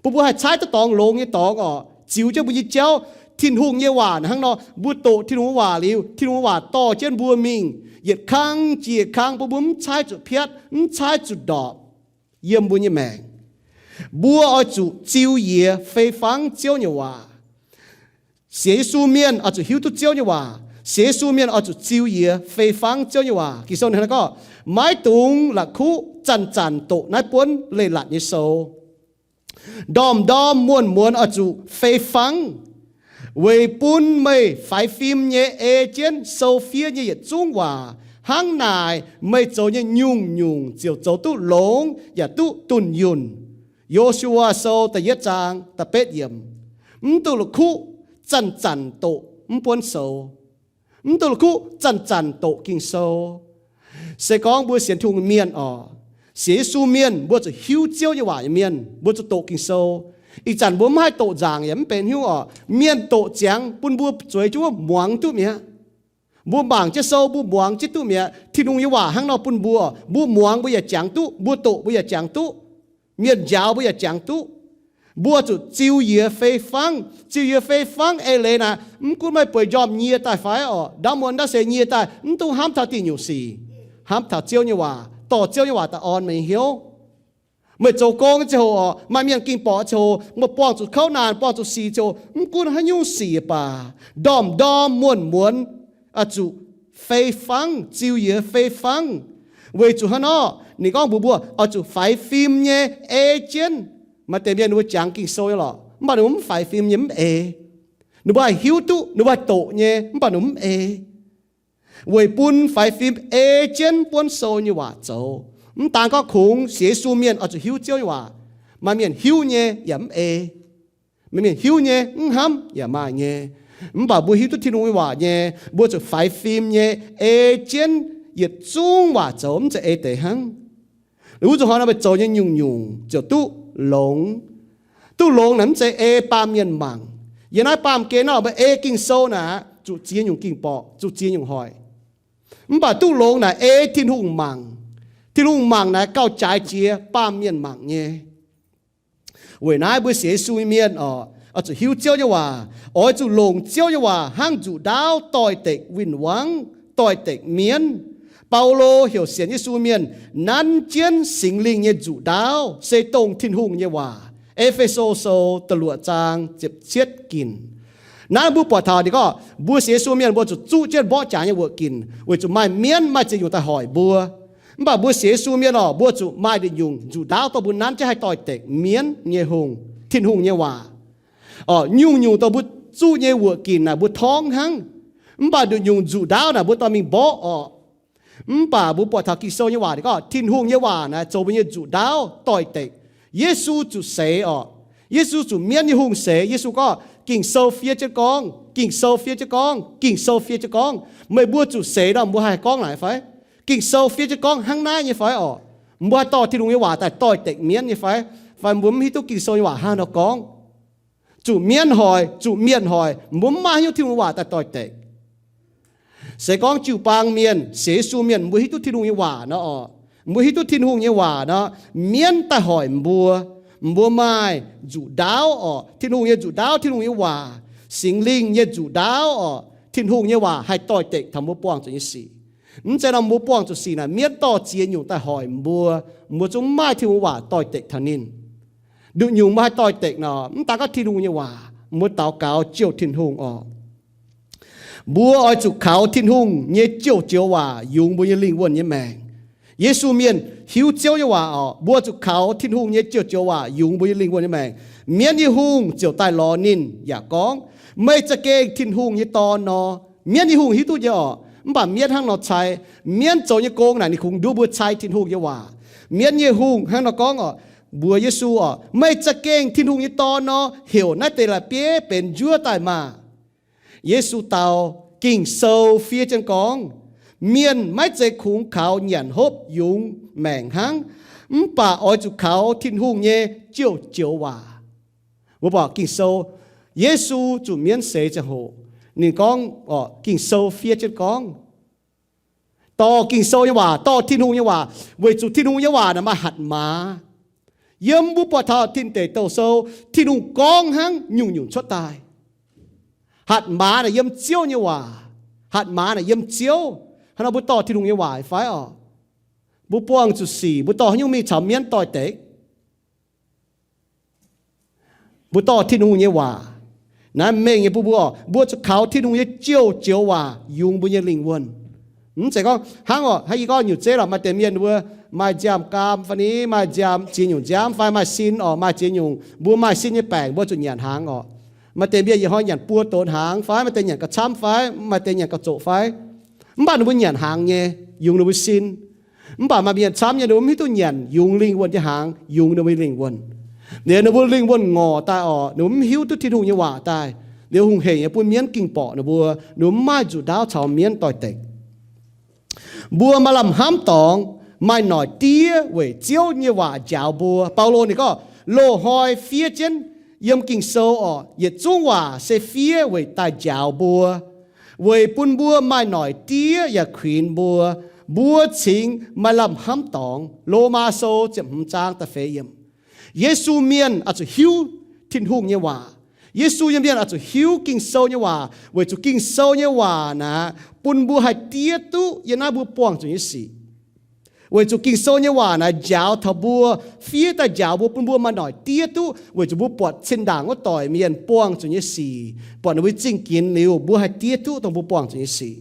Bun mbuo haih caaiv duqv dorngx longx nyei dorngx oc, ziux jienv mbuo nyei jauv. Tin-Hungh nyei waac hnangv nor, mbuo doqc Tin-Hungh nyei waac liuz, Tin-Hungh nyei waac dorh jienv mbuo mingh yietc kang jiex yietc kang, bun mbuo mv caaiv zuqc piatv, mv caaiv zuqc ndorpc yiem mbuo nyei maengc. Mbuo oix zuqc ziux yie fei fangv Ziouv nyei waac. Sienx Yesu mienh oix zuqc hiuv duqv Ziouv nyei waac. Sienx Yesu mienh oix zuqc ziux yie fei fangv Ziouv nyei waac. Ging-Sou hnangv naaiv gorngv, maiv dungx la'kuqv zanc zanc doqc naaiv buonv leiz-latc nyei sou. Ndorm-ndorm muonz-muonz oix zuqc fei fangv, weic bun meih faix fim nyei ei jienv sou fiev nyei yietc zungv waac. Hnangv naaic, meih zoux nyei nyungc-nyungc ziouc zoux duqv longx yaac duqv dunh yunh. Yo^su^waa Sou da'yietv zaang da'betv yiemc. Mv dungx la'kuqv zanc-zanc doqc mv buonv sou. Mv dungx la'kuqv zanc-zanc doqc Ging-Sou. Se gorngv mbuo sienx Tin-Hungh mienh oc, sienx Yesu mienh, mbuo zuqc hiuv Ziouv nyei waac nyei mienh, mbuo zuqc doqc Ging-Sou. Ih zanc mbuo mv haih doqc nzaangc yaac mv benx hnyouv oc. Mienh doqc ziangx bun mbuo zueiz jienv wuov muangx duqv mi'aqv. Mbuo mangc jienv sou, mbuo muangx jienv duqv mi'aqv. Tin-Hungh nyei waac hnangv nor bun mbuo, mbuo muangx mbuo yaac jangx duqv, mbuo doqc mbuo yaac jangx duqv, mienh njaaux mbuo yaac jangx duqv. Mbuo zuqc ziux yie fei fangv. Ziux yie fei fangv eix leiz naaic, mv gunv meih bueix njormh nyie daaih fai oc, ndaamv muonz ndaamv seix nyie daaih, mv dungx hnamv taux diuh nyungc sic. Hnamv taux Ziouv nyei waac, dorh Ziouv nyei waac daaih orn meih nyei hnyouv. Meih zoux gong ziangh hoc oc, maaih mienh ging borqc ziangh hoc, meih buangh zuqc kouv naanc, buangh zuqc sic ziangh hoc, mv gunv haaix nyungc sic baac, ndorm-ndorm muonz-muonz oix zuqc fei fangv, ziux yie fei fangv. Weic zuqc hnangv nor, ninh gorngv mbuox mbuo oix zuqc faix fim nyei ei jienv. Maaih deix mienh ninh mbuo jangx Ging-Sou nyei lorqc, mv baac ninh mbuo mv faix fim nyei, mv eix. Ninh mbuo haih hiuv duqv, ninh mbuo haih doqc nyei, mv baac ninh mv eix. Weic bun faix fim ei jienv buonv sou nyei waac zoux. Mv daan gorngv kungx sienx Yesu mienh oix zuqc hiuv Ziouv nyei waac. Maaih mienh hiuv nyei yaac mv ei. Maaih mienh hiuv nyei mv hnamv yaac maaih nyei. Mv baac mbuo hiuv duqv Tin-Hungh nyei waac nyei, mbuo zuqc faix fim nyei ei jienv yietc zungv waac zoux, mv zeiz ei deix hnangv. Wuov zuqc hnoi nor meih zoux nyei nyungc-nyungc ziouc duqv longx. Duqv longx naaic mv zeiz ei baamh mienh mangc. Yiem naaiv baamh gen nor meih ei Ging-Sou naaic zuqc ziex nyungc ging-borqc, zuqc ziex nyungc hoic. Mv baac duqv longx naaic ei Tin-Hungh mangc. Tin-Hungh mangc naaic gauh jaaix jiex baamh mienh mangc nyei. Weic naaiv mbuo sienx Yesu nyei mienh oc, oix zuqc hiuv Ziouv nyei waac, oix zuqc longc Ziouv nyei waac hnangv nzuqc ndaauv doix-dekc win-wangv, doix-dekc mienv. Baulo heuc sienx Yesu mienh nanv jienv Singx Lingh nyei nzuqc ndaauv se dongh Tin-Hungh nyei waac. E^fe^so Sou da'luoqc zaang ziepc cietv ginc. Naaiv mbuo buatc taux ninh gorngv mbuo sienx Yesu mienh mbuo zuqc zuqv jienv mborqv jaax nyei wuoqc ginc, weic zuqc maaih mienv maaih ziex nyungc daaih hoic mbuo. Mv baac mbuo sienx Yesu mienh oc, mbuo zuqc maaih nduqc nyungc nzuqc ndaauv dongh mbuo nanv jienv haih doix-dekc mienv nyei hungh, Tin-Hungh nyei waac. Oc, nyungc-nyungc dongh mbuo zuqv nyei wuoqc ginc naaic mbuo torngv hnangv. Mv baac nduqc nyungc nzuqc ndaauv naaic mbuo dorh mingh mborqv oc. Mv baac mbuo buatc taux Ging-Sou nyei waac ninh gorngv Tin-Hungh nyei waac naaic zoux mbuo nyei nzuqc ndaauv doix-dekc. Yesu zuqc seix oc. Yesu zuqc mienv nyei hungh seix. Yesu gorngv, Ging-Sou fiev jienv gorngv, Ging-Sou fiev jienv gorngv, Ging-Sou fiev jienv gorngv. Meih mbuo zuqc seix nor mbuo haih gorngv naaic fai? Ging-Sou fiev jienv gorngv hnangv naaiv nyei fai oc? Mbuo haih dorh Tin-Hungh nyei waac daaih doix-dekc mienv nyei fai? Fai mbuo mv hiuv duqv Ging-Sou nyei waac hnangv haaix nor gorngv? Zuqc mienv hoic, zuqc mienh hoic, mbuo mv maaih haaix nyungc Tin-Hungh waac daaih doix-dekc. Se gorngv jiu-baang mienh, sienx Yesu mienh, mbuo hiuv duqv Tin-Hungh nyei waac nor oc, mbuo hiuv duqv Tin-Hungh nyei waac nor, mienv daaih hoic mbuo, mbuo maaih nzuqc ndaauv oc, Tin-Hungh nyei nzuqc ndaauv, Tin-Hungh nyei waac, Singx Lingh nyei nzuqc ndaauv oc, Tin-Hungh nyei waac haih doix-dekc taux mbuo buangh zuqc nyei sic. Mv zeiz nor mbuo buangh zuqc sic naaic mienv dorh ziex nyungc daaih hoic mbuo, mbuo zungv mv maaih Tin-Hungh waac doix-dekc taux ninh. Nduqc nyungc mbuo haih doix-dekc nor, mv daan gorngv Tin-Hungh nyei waac, mbuo daux gaux jouh Tin-Hungh oc. Mbuo oix zuqc kaux Tin-Hungh nyei jouh joux waac yungz mbuo nyei lingh wuonh nyei maengc. Yesu mienh hiuv Ziouv nyei waac oc, mbuo zuqc kaux Tin-Hungh nyei jouh joux waac yungz mbuo nyei lingh wuonh nyei maengc. Mienv nyei hungh ziouc daaih lorz ninh yaac gorngv, Meih za'gengh Tin-Hungh nyei Dorn nor. Mienv nyei hungh hiuv duqv nyei oc, mv baac mienv hnangv nor cai. Mienv zoux nyei gong naaic ninh kungx nduov mbuo cai Tin-Hungh nyei waac. Mienv nyei hungh hnangv nor gorngv oc, mbuox Yesu oc, Meih za'gengh Tin-Hungh nyei Dorn nor, heuc naaiv deix la'bieiv benx njuov daaih maah! Yesu dau, Ging-Sou fiev jienv gorngv, Mienh maiv zeiz kungx kaux nyanc hopv yungz maengc hnangv, mv baac oix zuqc kaux Tin-Hungh nyei jouh joux waac. Mbuo buatc Ging-Sou, Yesu zuqc mienv seix ziangh hoc, ninh gorngv, Ging-Sou fiev jienv gorngv, Dorh Ging-Sou nyei waac, dorh Tin-Hungh nyei waac, weic zuqc Tin-Hungh nyei waac naaic maaih hatc maaz. Yiem mbuo buatc taux Tin Deic Douh Sou, Tin-Hungh gorngv hnangv nyungc-nyungc cuotv daaih. Hatc maaz naaic yiem Ziouv nyei waac. Hatc maaz naaic yiem Ziouv. Hnangv nor mbuo dorh Tin-Hungh nyei waac fai orqc? Mbuo buangh zuqc sic, mbuo dorh haaix nyungc mingh caux mienv doix-dekc? Mbuo dorh Tin-Hungh nyei waac. Naaiv mengh nyei bun mbuo, mbuo zuqc kaux Tin-Hungh nyei joux-joux waac yungz mbuo nyei lingh wuonh. Mv zeiz gorngv hnangv orqc, hnangv yie gorngv nyutc zeiv lorqc, maaih deix mienh mbuo maaih nziaamv-gaam fai ni, maaih nziaamv, ziex nyungc nziaamv fai maaih sin orqc, maaih ziex nyungc, mbuo maaih sin nyei baengc mbuo zuqc nyanc hnaangx orqc. Maaih deix mienh yietc hnoi nyanc buo donx hnaangx fai, maaih deix nyanc gauh camv fai, maaih deix nyanc gauh zoqc fai. Mv baac ninh mbuo nyanc hnaangx nyei, yungz ninh mbuo sin. Mv baac maaih mienh camv nyei, ninh mbuo mv hiuv duqv nyanc yungz lingh wuonh nyei hnaangx yungz ninh mbuo lingh wuonh. Liuz ninh mbuo lingh wuonh ngorc daaih orqc, ninh mbuo mv hiuv duqv Tin-Hungh nyei waac daaih, liuz hungh hec nyei bun mienv ging borqc ninh mbuo, ninh mbuo mv maaih nzuqc ndaauv caux mienv doix-dekc. Mbuo maaih lamh hnamv dorngx, maaih noic diev weic Ziouv nyei waac njaaux mbuo. Baulo ninh gorngv, loz-hnoi fiev jienv yiem Ging-Sou orqc, yietc zungv waac se fiev weic daaih njaaux mbuo, weic bun mbuo maaih noic diev yaac kuinx mbuo, mbuo cingx maaih lamh hnamv dorngx. Lomaa Sou ziepc hmz zaang da'feix yiemc. Yesu mienh oix zuqc hiuv Tin-Hungh nyei waac. Yesu nyei mienh oix zuqc hiuv Ging-Sou nyei waac, weic zuqc Ging-Sou nyei waac naaic bun mbuo haih diev duqv yiem naaiv mbuo buangh zuqc nyei sic. Weic zuqc Ging-Sou nyei waac naaic njaaux taux mbuo, fiev daaih njaaux mbuo, bun mbuo maaih noic diev duqv, weic zuqc mbuo buatc zinh ndaangc wuov doic mienh buangh zuqc nyei sic, buatc ninh mbuo zingh ginx liuz, mbuo haih diev duqv dongh mbuo buangh zuqc nyei sic.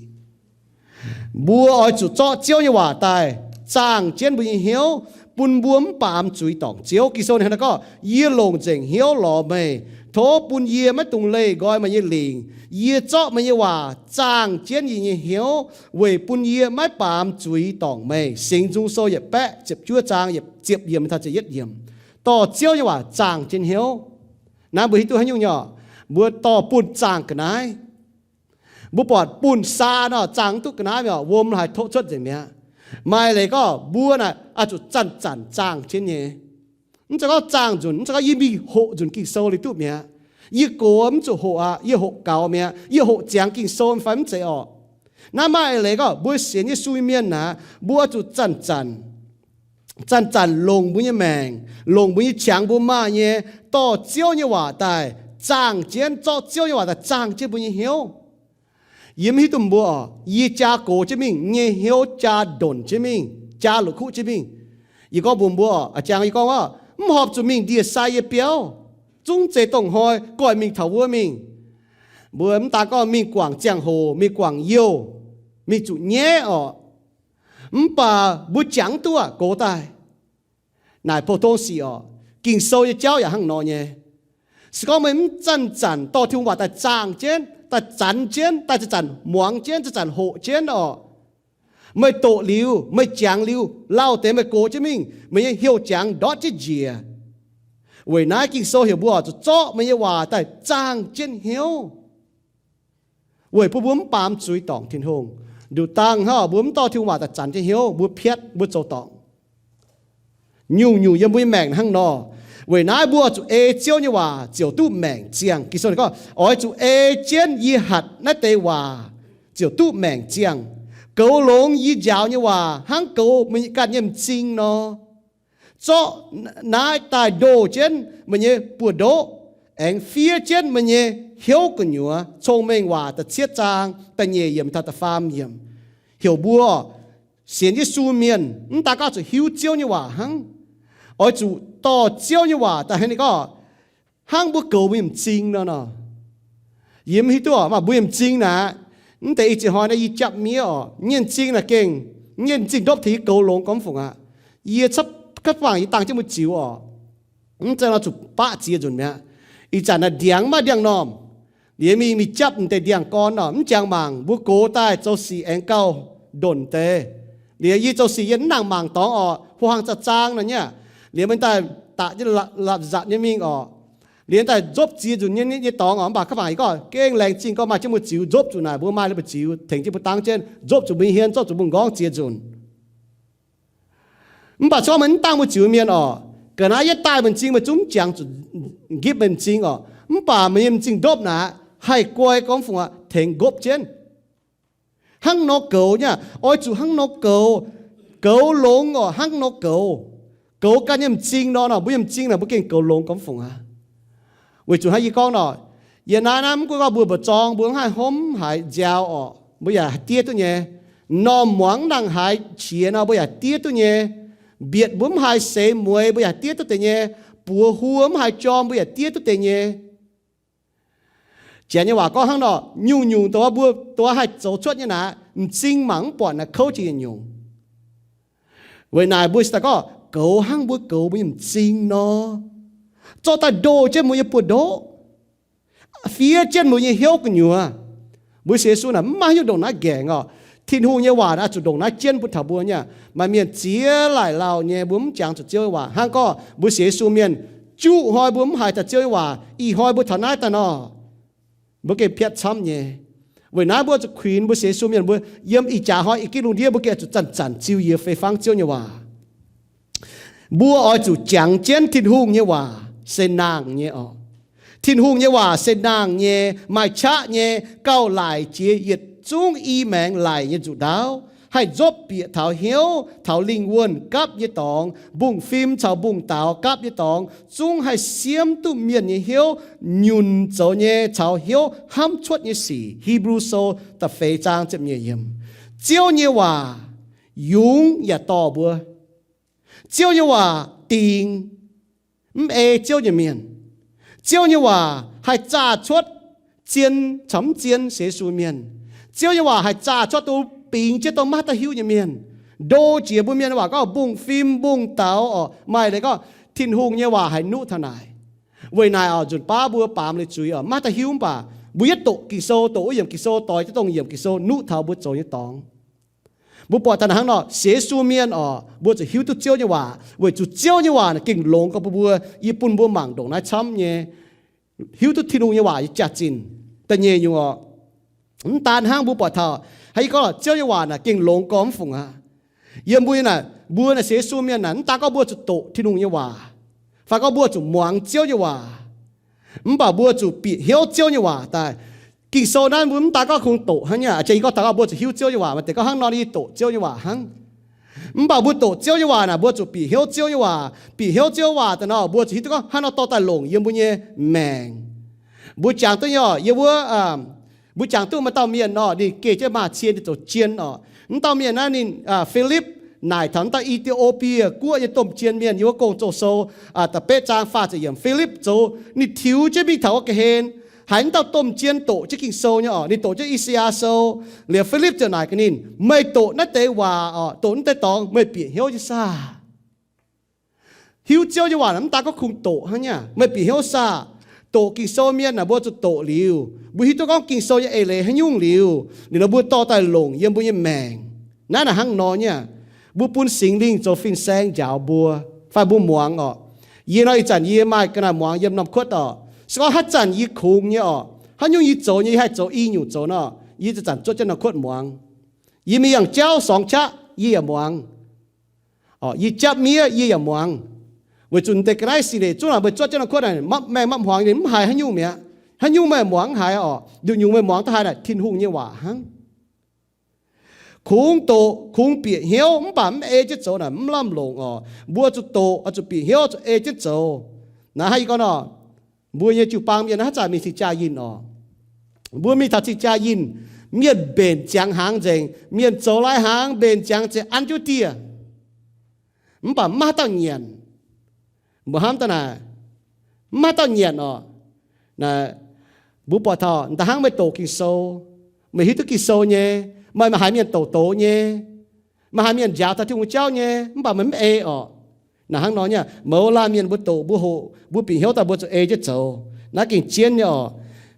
Mbuo oix zuqc zorqv Ziouv nyei waac daaih zaangh jienv mbuo nyei hnyouv, bun mbuo mv baamz zuiz dorngc Ziouv. Ging-Sou ninh hnangv naaiv gorngv, yie longc nzengc hnyouv lorz meih, tov bun yie maiv dungx leih nqoi meih nyei lingc. Yie zorqv meih nyei waac zaangh jienv yie nyei hnyouv, weic bun yie maiv baamz zuiz dorngc meih. Singx Nzung Sou yietc baeqv ziepc juov zaang yietc ziepc yiemc taux ziepc yietv yiemc. Dorh Ziouv nyei waac zaangh jienv hnyouv. Naaiv mbuo hiuv duqv haaix nyungc nyei orqc? Mbuo dorh bunh zaangh ga'naaiv. Mbuo buatc bunh saa nor, zaangh mv duqv ga'naaiv mi'aqv, wuom haaix tov cuotv nzengc mi'aqv. Maaih leiz gorngv mbuo naaic oix zuqc zanc-zanc zaangh jienv nyei. Mv zeiz gorngv zaangh nzunc, mv zeiz gorngv yie mingh hoqc nzunc Ging-Sou liuz duqv mi'aqv. Yie gox mv zuqc hoqc aqv, yie hoqc gaux mi'aqv, yie hoqc ziangx Ging-Sou fai mv zeiz orqc. Naaiv maaih leiz gorngv mbuo sienx Yesu nyei mienh naaic, mbuo oix zuqc zanc-zanc, zanc-zanc longc mbuo nyei maengc, longc mbuo nyei qangx mbuo maaih nyei, dorh Ziouv nyei waac daaih zaangh jienv, zorqv Ziouv nyei waac daaih zaangh jienv mbuo nyei hnyouv. Yie mv hiuv duqv mbuo orqc, yie jaa gox jienv mingh, nyei hnyouv jaa ndonc jienv mingh, jaa la'kuqv jienv mingh. Yie gorngv mbuox mbuo orqc, a'jang yie gorngv orqc, mv horpc zuqc mingh ndie-sai nyei biauv, zungv zeiz dongh hnoi goiv mingh taux wuov mingh. Mbuo mv daan gorngv mingh guangc ziangh hoc, mingh guangc youh, mingh zuqc nyaiv orqc. Mv baac mbuo jangx duqv gox daaih. Naaic pou-tong sic orqc, Ging-Sou nyei jauv yaac hnangv nor nyei. Se gorngv meih mv zanc-zanc dorh Tin-Hungh waac daaih zaangh jienv, daaih zanx jienv, daaih zanc-zanc muangx jienv, zanc-zanc hoqc jienv orqc, meih doqc liuz, meih jangx liuz, lauh deix meih gox jienv mingh, meih nyei heuc jangx ndortv jienv njiec. Weic naaiv Ging-Sou heuc mbuo oix zuqc zorqv meih nyei waac daaih zaangh jienv hnyouv, weic bun mbuo mv baamz zuiz dorngc Tin-Hungh. Nduqc dangh hnangv mbuo mv dorh Tin-Hungh waac daaih zanx jienv hnyouv, mbuo piatv, mbuo zoux dorngc. Nyungc-nyungc yiem mbuo nyei maengc hnangv nor. Weic naaiv mbuo zuqc ei Ziouv nyei waac ziouc duqv maengc ziangh. Ging-Sou ninh gorngv, oix zuqc ei jienv yie hatc naaiv deix waac ziouc duqv maengc ziangh. Goux longx yie njaaux nyei waac hnangv goux meih ganh nyei m'zing nor. Zorqv naaiv daaih ndoh jienv meih nyei buoz-ndoqv, aengx fiev jienv meih nyei hnyouv gu'nyuoz. Cong-Mengh Waac da'cietv zaang da'nyeic yiemc taux da'faam yiemc. Heuc mbuo sienx Yesu mienh mv daan gorngv zuqc hiuv Ziouv nyei waac hnangv, oix zuqc dorh Ziouv nyei waac daaih hnangv ninh gorngv, hnangv mbuo goux mbuo nyei m'zing nor nor. Yie mv hiuv duqv orqc, mv baac mbuo nyei m'zing naaic, mv deix ih ziex hnoi naaiv yie japv miev orqc, nyei m'zing naaic gengh, nyei m'zing ndopv tengx yie goux longx gormx fungc aqv. Yie caqv, caqv bangc yie dangh jienv mbuo ziux orqc, mv zeiz nor zuqc baqv ziex nzunc mi'aqv. Ih zanc naaic ndiangx maiv ndiangx-normh, liuz mingh, mingh japv m'deix ndiangx-gorn orqc, mv jangx mangc mbuo gox daaih zoux sic aengx gauh ndonc deix. Liuz yie zoux sic yie mv nangc mangc dorngx orqc, ho hlang zaang nor nyei aqv. Liuz mbuo daaih daqc jienv la'zatc nyei mingh orqc, liuz daaih nzopv ziex nzunc nyei, nyei dorngx orqc, mv baac caqv bangc yie gorngv gengh laengz zingh gorngv maaih jienv mbuo ziux, nzopv zuqc naaic mbuo maaih ninh mbuo ziux tengx jienv mbuo dangv jienv, nzopv zuqc mbuo nyei hmien, nzopv zuqc mbuo m'nqorngv ziex nzunc. Mv baac se gorngv meih mv dangh mbuo ziux mienh orqc, ga'naaiv yie daaih meih m'zing meih zungv mv jangx zuqc nqipv meih m'zing orqc. Mv baac meih nyei m'zing ndopv naaic haih guai gormx fungc aqv, tengx nqopv jienv. Hnangv nor goux nyei aqv. Oix zuqc hnangv nor goux. Goux longx orqc, hnangv nor goux. Goux ganh nyei m'zing nor, nor mbuo nyei m'zing naaic mbuo gengh goux longx gormx fungc aqv. Weic zuqc hnangv yie gorngv nor, yie naaiv naaiv mv gunv gorngv mbuo mbu'zorng mbuo mv haih hopv, mv haih nziaaux orqc, mbuo yaac diev duqv nyei. Norm muangx nangc haaix qiex nor mbuo yaac diev duqv nyei. Mbietc mbuo mv haih seix mueiz mbuo yaac diev duqv deix nyei. Buoz huo mv haih jorm mbuo yaac diev duqv deix nyei. Janx nyei waac gorngv hnangv nor, nyungc-nyungc dongh mbuo dongh haih zoux cuotv nyei naaic, m'zing mangc mv buatc naaic kouv jiex yietc nyungc. Weic naaic mbuo se daaih gorngv goux hnangv mbuo goux mbuo nyei m'zing nor, zorqv daaih ndoh jienv mbuo nyei buoz-ndoqv, fiev jienv mbuo nyei hnyouv gu'nyuoz. Mbuo sienx Yesu naaic mv maaih haaix nyungc ndongc naaiv nqaengc orqc. Tin-Hungh nyei waac naaic zuqc ndongc naaiv jienv bun taux mbuo nyei aqv. Maaih mienh ziex laaic lauh nyei mbuo mv jangx zuqc Ziouv nyei waac. Hnangv gorngv mbuo sienx Yesu mienh, juqv hnoi mbuo mv haiz taux Ziouv nyei waac, ih hnoi mbuo taux naaiv daaih nor, mbuo gengh piatv camv nyei. Weic naaiv mbuo zuqc kuinx mbuo sienx Yesu mienh mbuo yiem ih jaax hnoi ih gitv lungh ndiev mbuo gengh zuqc zanc-zanc ziux yie fei fangv Ziouv nyei waac. Mbuo oix zuqc jangx jienv Tin-Hungh nyei waac se nangh nyei orqc. Tin-Hungh nyei waac se nangh nyei, maaih qaqv nyei, gauh laic jiex yietc zungv i maengx laic nyei nzuqc ndaauv, haih nzopv bieqc taux hnyouv, taux lingh wuonh gapv nyei dorngx, mbungv-fim caux mbungv-daaux gapv nyei dorngx, zungv haih siemv duqv mienh nyei hnyouv, nyunc zoux nyei caux hnyouv hnamv cuotv nyei sic. Hipv^lu Sou da'feix zaang ziepc nyeic yiemc. Ziouv nyei waac yungz yaac dorh mbuo. Ziouv nyei waac dingx mv ei Ziouv nyei mienh. Ziouv nyei waac haih zaah cuotv zien caux mv zien sienx Yesu mienh. Ziouv nyei waac haih zaah cuotv duqv bingx jienv dongh maiv daaih hiuv nyei mienh. Ndo jiex mbuo mienh nyei waac gorngv mbungv-fim, mbungv-daaux orqc, maaih leiz gorngv Tin-Hungh nyei waac haih nuqv taux naaic. Weic naaic orqc, nzunc baav mbuo baamz liuz zuiz orqc, maiv daaih hiuv mv baac mbuo yietv doqc Ging-Sou, doqc wuov yiemc Ging-Sou, doix jienv dongh yiemc Ging-Sou nuqv taux mbuo zoux nyei dorngx. Mbuo buatc taux naaic hnangv nor, sienx Yesu mienh orqc, mbuo zuqc hiuv duqv Ziouv nyei waac, weic zuqc Ziouv nyei waac naaic gengh longx gorngv bun mbuo. Yie bun mbuo mangc ndongc naaiv camv nyei, hiuv duqv Tin-Hungh nyei waac nyei jaax-zinh. Da'nyeic nyungc orqc, mv daan hnangv mbuo buatc taux, hnangv yie gorngv, Ziouv nyei waac naaic gengh longx gorngv mv fungc aqv. Yiem mbuo nyei naaic, mbuo naaic sienx Yesu mienh naaic, mv daan gorngv mbuo zuqc doqc Tin-Hungh nyei waac, fai gorngv mbuo zuqc muangx Ziouv nyei waac, mv baac mbuo zuqc bieqc hnyouv Ziouv nyei waac daaih. Ging-Sou naaiv mbuo mv daan gorngv kungx doqc hnangv nyei aqv. Jiex yie gorngv taux gorngv mbuo zuqc hiuv Ziouv nyei waac, maaih deix gorngv hnangv nor yie doqc Ziouv nyei waac hnangv. Mv baac mbuo doqc Ziouv nyei waac naaic, mbuo zuqc bieqc hnyouv Ziouv nyei waac. Bieqc hnyouv Ziouv nyei waac daaih nor, mbuo zuqc hiuv duqv gorngv hnangv nor dorh daaih longc yiem mbuo nyei maengc. Mbuo jangx duqv nyei orqc, yiem wuov, mbuo jangx duqv maaih dauh mienh orqc, ninh geh jienv maaz-cien zoux jien orqc. Mv dauh mienh naaiv ninh, Filipv, naaic taux mv dauh E^ti^o^bie guoqv nyei domh jien mienh, yiem wuov Gong-Zoh Sou da'betv zaang faah ziepc yiemc. Filipv zoux, ninh tiux jienv mingh taux wuov ga'hlen, haiz mv dauh domh jien doqc jienv Ging-Sou nyei orqc. Ninh doqc jienv I^saa^yaa Sou. Liuz Filipv ziouc naaic gaax ninh, meih doqc naaiv deix waac orqc, doqc naaiv deix dorngx, meih bieqc hnyouv nyei saah? Hiuv Ziouv nyei waac naaic mv daan gorngv kungx doqc hnangv nyei aqv. Meih bieqc hnyouv saah? Doqc Ging-Sou mienh naaic mbuo zuqc doqc liuz, mbuo hiuv duqv gorngv Ging-Sou nyei eix leiz haaix nyungc liuz, liuz nor mbuo dorh daaih longc yiem mbuo nyei maengc. Naaiv naaic hnangv nor nyei aqv. Mbuo bun Singx Lingh zoux fin-saeng njaaux mbuo, fai mbuo muangx orqc. Yie nor ih zanc yie maaih ga'naaiv muangx yiem norm kuotv orqc. Se gorngv haaix zanc yie kungx nyei orqc, haaix nyungc yie zoux nyei, yie haih zoux i nyungc zoux nor, yie zanc-zanc zuotv jienv norm kuotv muangx. Yie mingh yangh jauv sorngx qaqv yie yaac muangx. Yie japv miev yie yaac muangx. Weic zuqc deix ga'naaiv sic leiz zungv naaic meih zuotv jienv norm kuotv naaic mapv maengh mapv hmuangx, ninh mv haiz haaix nyungc mi'aqv. Haaix nyungc meih muangx mv haiz orqc, nduqc nyungc meih muangx duqv haiz naaic Tin-Hungh nyei waac hnangv. Kungx doqc, kungx bieqc hnyouv, mv baac mv ei jienv zoux naaic mv lamh longc orqc. Mbuo zuqc doqc, zuqc bieqc hnyouv, zuqc ei jienv zoux. Naaiv hnangv yie gorngv nor, mbuo nyei jiu-baang mienh haaix zanc mingh cing-jaa yinh orqc. Mbuo mingh taux cing-jaa yinh, mienh mbenc ziangx hnaangx nzengc, mienh zoux lai hnaangx mbenc ziangx nzengc an jienv dieh. Mv baac mv maaih haaix dauh nyanc. Mbuo hnamv daaih naaic, mv maaih haaix dauh nyanc orqc. Naaic, mbuo buatc taux da'hnangv meih doqc Ging-Sou, meih hiuv duqv Ging-Sou nyei, meih maaih haiz mienh doqc doz nyei, maaih haiz mienh njaaux taux Tin-Hungh jauv nyei, mv baac meih mv ei orqc. Naaic hnangv nor nyei aqv. Mouz laanh mienh mbuo doqc, mbuo hoqc, mbuo bieqc hnyouv daaih mbuo zuqc ei jienv zoux. Naaiv gengh jienv nyei orqc.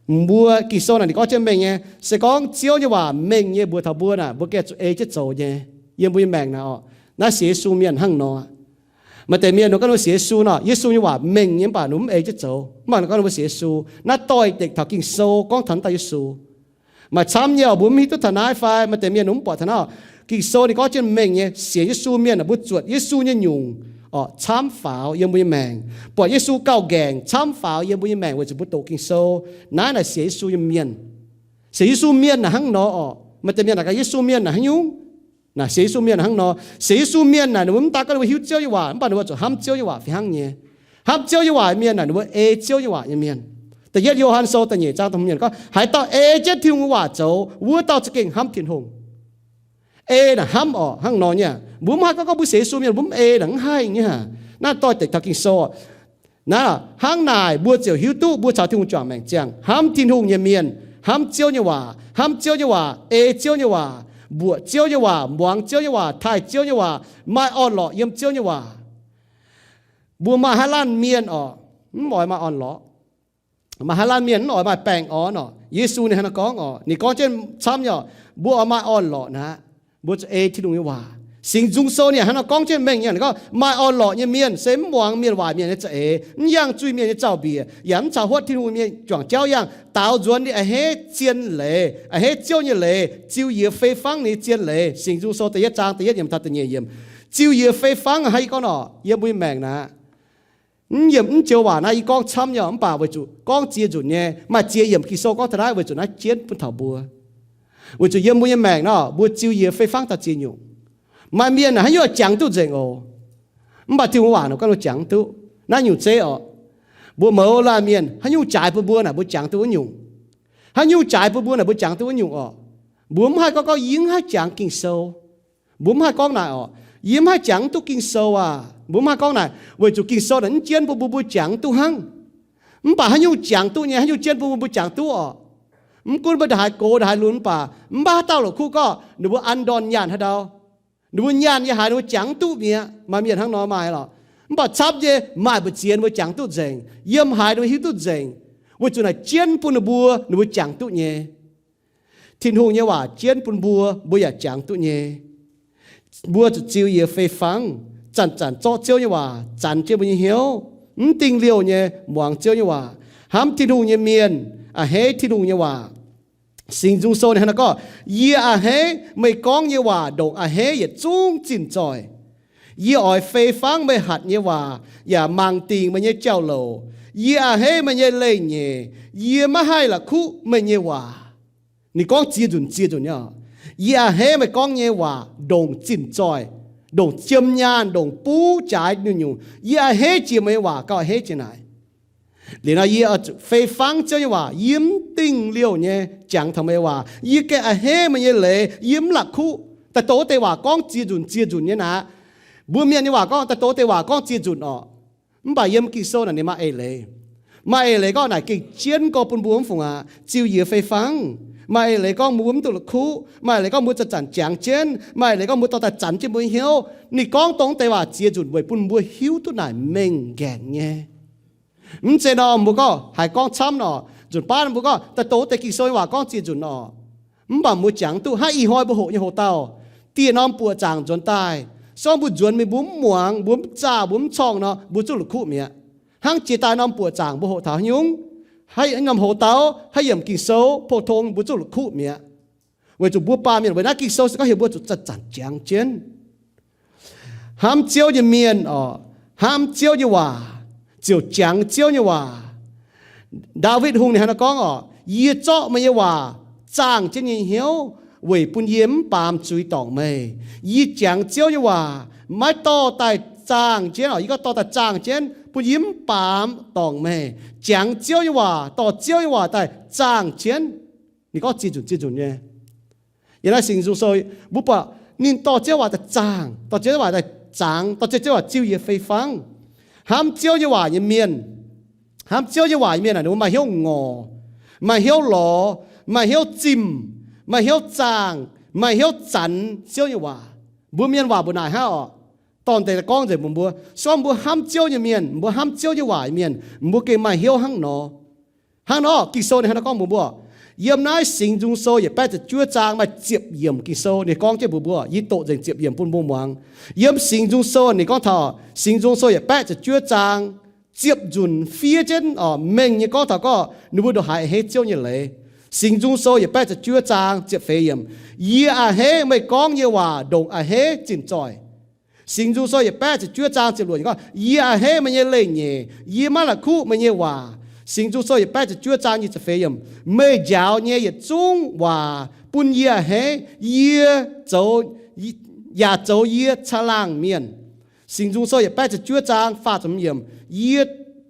Mbuo Ging-Sou naaic ninh gorngv jienv mengh nyei. Se gorngv Ziouv nyei waac mengh nyei mbuox taux mbuo naaic, mbuo gengh zuqc ei jienv zoux nyei. Yiem mbuo nyei maengc naaic orqc, naaiv sienx Yesu mienh hnangv nor. Maaih deix mienh ninh gorngv ninh mbuo sienx Yesu nor, Yesu nyei waac mengh nyei mv baac ninh mv ei jienv zoux. Mv baac ninh gorngv ninh mbuo sienx Yesu, naaiv doix-dekc taux Ging-Sou gorngv taux naaiv dauh Yesu. Maaih camv nyei orqc, mbuo mv hiuv duqv taux naaiv fai? Maaih deix mienh ninh mv buatc taux naaiv orqc. Ging-Sou ninh gorngv jienv mengh nyei, sienx Yesu mienh aah, mbuo zuotc Yesu nyei nyungc orqc, camv faaux yiem mbuo nyei maengc. Buatc Yesu gauh nqaengc camv faaux yiem mbuo nyei maengc weic zuqc mbuo doqc Ging-Sou. Naaiv naaic sienx Yesu nyei mienh. Sienx Yesu mienh naaic hnangv nor orqc. Maaih deix mienh naaic gorngv Yesu mienh naaic haaix nyungc? Naaic sienx Yesu mienh hnangv nor. Sienx Yesu mienh naaic ninh mbuo mv daaih gorngv ninh mbuo hiuv Ziouv nyei waac, mv baac ninh mbuo zuqc hnamv Ziouv nyei waac fih hnangv nyei. Hnamv Ziouv nyei waac nyei mienh naaic ninh mbuo ei Ziouv nyei waac nyei mienh. Da'yietv Yo^han Sou da'nyeic zaang da'hmz gorngv, haaix dauh ei jienv Tin-Hungh nyei waac zoux, wuov dauh za'gengh hnamv Tin-Hungh. Ei naaic hnamv orqc, hnangv nor nyei. Mbuo mv haih gorngv, gorngv mbuo sienx Yesu mienh mbuo mv ei naaic mv haih nyei aqv. Naaiv doix-dekc taux Ging-Sou orqc. Naaiv hnangv naaic mbuo ziouc hiuv duqv mbuo caux Tin-Hungh juangc maengc ziangh, hnamv Tin-Hungh nyei mienh, hnamv Ziouv nyei waac, hnamv Ziouv nyei waac, ei Ziouv nyei waac, mbuoqc Ziouv nyei waac, muangx Ziouv nyei waac, taaih Ziouv nyei waac, maaih orn-lorqc yiem Ziouv nyei waac. Mbuo maaih haaix laanh mienh orqc, mv oix maaih orn-lorqc. Maaih haaix laanh mienh mv oix maaih baengh orn orqc. Yesu ninh hnangv naaiv gorngv orqc, ninh gorngv jienv camv nyei orqc, mbuo oix maaih orn-lorqc naaic, mbuo zuqc ei Tin-Hungh nyei waac. Singx Nzung Sou ninh hnangv naaiv gorngv jienv mengh nyei, ninh gorngv maaih orn-lorqc nyei mienh se mv muangx mienh waaic mienh nyei za'eix, mv yangh zuiz-mienh nyei zaux-mbiec, yaac mv caux huotv Tin-Hungh mienh juangc jauv yangh, daaux nzuonx ninh a'hneiv zien leiz, a'hneiv Ziouv nyei leiz, ziux yiez fei fangv ninh nyei zien leiz. Singx Nzung Sou da'yietv zaang da'yietv yiemc taux da'nyeic yiemc. Ziux yiez fei fangv hnangv yie gorngv orqc, yiem mbuo nyei maengc naaic, mv yiemc mv joux waac naaiv yie gorngv camv nyei, mv baac weic zuqc gorngv ziex nzunc nyei, maaih ziex yiemc Ging-Sou gorngv taux naaiv weic zuqc naaiv jienv bun taux mbuo. Weic zuqc yiem mbuo nyei maengc nor, mbuo ziux yiez fei fangv daaih ziex nyungc. Maaih mienh naaic haaix nyungc jangx duqv nzengc oc. Mv baac Tin-Hungh waac naaic gorngv mbuo jangx duqv naaiv nyungc zeiv orqc. Mbuo mouz laanh mienh haaix nyungc jaaix bun mbuo naaic mbuo jangx duqv wuov nyungc. Haaix nyungc jaaix bun mbuo naaic mbuo jangx duqv wuov nyungc orqc. Mbuo mv haih gorngv, gorngv yie mv haih jangx Ging-Sou. Mbuo mv haih gorngv naaic orqc, yie mv haih jangx duqv Ging-Sou aac. Mbuo mv haih gorngv naaic weic zuqc Ging-Sou naaic mv jienv bun mbuo, mbuo jangx duqv hnangv. Mv baac haaix nyungc jangx duqv nyei, haaix nyungc jienv bun mbuo, mbuo jangx duqv orqc. Mv gunv mbuo ndongc haaix gox ndongc haaix lunx mv baac, mv baac haaix dauh la'kuqv gorngv ninh mbuo an ndorn nyaanh haaix ndau, ninh mbuo nyaanh nyei haaix ninh mbuo jangx duqv mi'aqv. Maaih mienh hnangv nor maaih lorqc. Mv baac camv nyei maaih mbu'ziex ninh mbuo jangx duqv nzengc, yiem haaix ninh mbuo hiuv duqv nzengc, weic zuqc naaic jienv bun ninh mbuo, ninh mbuo jangx duqv nyei. Tin-Hungh nyei waac jienv bun mbuo, mbuo yaac jangx duqv nyei. Mbuo zuqc ziux yiez fei fangv, zanc-zanc zorqv Ziouv nyei waac zanx jienv mbuo nyei hnyouv, mv dingh liouh nyei muangx Ziouv nyei waac, hnamv Tin-Hungh nyei mienh, a'hneiv Tin-Hungh nyei waac. Singx Nzung Sou ninh hnangv naaiv gorngv, yie a'hneiv meih gorngv nyei waac ndongc a'hneiv yietc zungv zinh zoih. Yie oix fei fangv meih hatc nyei waac, yaac mangc dingc meih nyei jauv-louc. Yie a'hneiv meih nyei leiz-nyeic, yie maiv haih la'kuqv meih nyei waac. Ninh gorngv ziex nzunc, ziex nzunc nyei. Yie a'hneiv meih gorngv nyei waac ndongc zinh zoih, ndongc jiem nyaanh, ndongc buv jaaix nyungc-nyungc. Yie a'hneiv jiex meih nyei waac gauh a'hneiv jiex naaic. Liuz nor yie oix zuqc fei fangv Ziouv nyei waac, yie mv dingh liouh nyei jangx taux meih nyei waac. Yie gengh a'hneiv meih nyei leiz, yie mv la'kuqv. Daaih dongh wuov deix waac gorngv ziex nzunc, ziex nzunc nyei naaic. Mbuo mienh nyei waac gorngv, daaih dongh wuov deix waac gorngv ziex nzunc orqc. Mv baac yiem Ging-Sou naaic ninh maaih eix leiz. Maaih eix leiz gorngv naaic gengh jienv gorx bun mbuo mv fungc aqv, ziux yiez fei fangv. Maaih eix leiz gorngv mbuo mv duqv la'kuqv. Maaih eix leiz gorngv mbuo zanc-zanc jangx jienv. Maaih eix leiz gorngv mbuo dorh daaih zanx jienv mbuo nyei hnyouv. Ninh gorngv dongh deix waac ziex nzunc weic bun mbuo hiuv duqv naaic mengh nqaengc nyei. Mv zeiz nor mbuo gorngv haiz gorngv camv nor, nzunc baav mbuo gorngv daaih dongh wuov deix Ging-Sou nyei waac gorngv ziex nzunc nor, mv baac mbuo jangx duqv. Hnangv ih hnoi mbuo hoqc nyei hoc-dauh, dieh norm buoqc zaangc nzuonx daaih, se gorngv mbuo nzuonx mingh mbuo mv muangx, mbuo mv zaah, mbuo mv corngh nor, mbuo zungv la'kuqv mi'aqv. Hnangv jiex daaih norm buoqc zaangc mbuo hoqc taux haaix nyungc, haaix norm hoc-dauh, haaix yiemc Ging-Sou, pou-tong, mbuo zungv la'kuqv mi'aqv. Weic zuqc mbuo baamh mienh weic naaiv Ging-Sou se gorngv heuc mbuo zuqc zanc-zanc jangx jienv. Hnamv Ziouv nyei mienh orqc, hnamv Ziouv nyei waac, ziouc jangx Ziouv nyei waac. Ndaawitv Hungh ninh hnangv naaiv gorngv orqc, yie zorqv meih nyei waac zaangh jienv nyei hnyouv weic bun yie mv baamz zuiz dorngc meih. Yie jangx Ziouv nyei waac maiv dorh daaih zaangh jienv orqc, yie gorngv dorh daaih zaangh jienv bun yie mv baamz dorngc meih. Jangx Ziouv nyei waac, dorh Ziouv nyei waac daaih zaangh jienv. Ninh gorngv ziex nzunc ziex nzunc nyei. Yiem naaiv Singx Nzung Sou mbuo buatc ninh dorh Ziouv waac daaih zaangh, dorh Ziouv waac daaih zaangx, dorh Ziouv waac ziux yiez fei fangv. Hnamv Ziouv nyei waac nyei mienh, hnamv Ziouv nyei waac nyei mienh aah, ninh mbuo maaih hnyouv ngorc, maaih hnyouv lorz, maaih hnyouv zimh, maaih hnyouv zaangh, maaih hnyouv zanx Ziouv nyei waac. Mbuo mienh waac mbuo naaic hnangv orqc. Dorh deix gorngv nzengc mbuox mbuo, se gorngv mbuo hnamv Ziouv nyei mienh, mbuo hnamv Ziouv nyei waac nyei mienh, mbuo gengh maaih hnyouv hnangv nor. Hnangv nor, Ging-Sou ninh hnangv naaiv gorngv mbuox mbuo, yiem naaiv Singx Nzung Sou yietc baeqv ziepc juov zaang maaih ziepc yiemc Ging-Sou ninh gorngv jienv mbuox mbuo, yie doqc nzengc ziepc yiemc bun mbuo muangx. Yiem Singx Nzung Sou ninh gorngv taux, Singx Nzung Sou yietc baeqv ziepc juov zaang ziepc nzunc fiev jienv orqc, mengh nyei gorngv taux gorngv ninh mbuo ndongc haaix a'hneiv Ziouv nyei leiz. Singx Nzung Sou yietc baeqv ziepc juov zaang ziepc feix yiemc, yie a'hneiv meih gorngv nyei waac ndongc a'hneiv zinh zoih. Singx Nzung Sou yietc baeqv ziepc juov zaang ziepc luoqc gorngv, yie a'hneiv meih nyei leiz-nyeic, yie maiv la'kuqv meih nyei waac. Singx Nzung Sou yietc baeqv ziepc juov zaang nyic ziepc feix yiemc, meih njaaux nyei yietc zungv waac bun yie a'hneiv, yie zoux, yaac zoux yie caangh laangh mienh. Singx Nzung Sou yietc baeqv ziepc juov zaang faah ziepc hmz yiemc, yie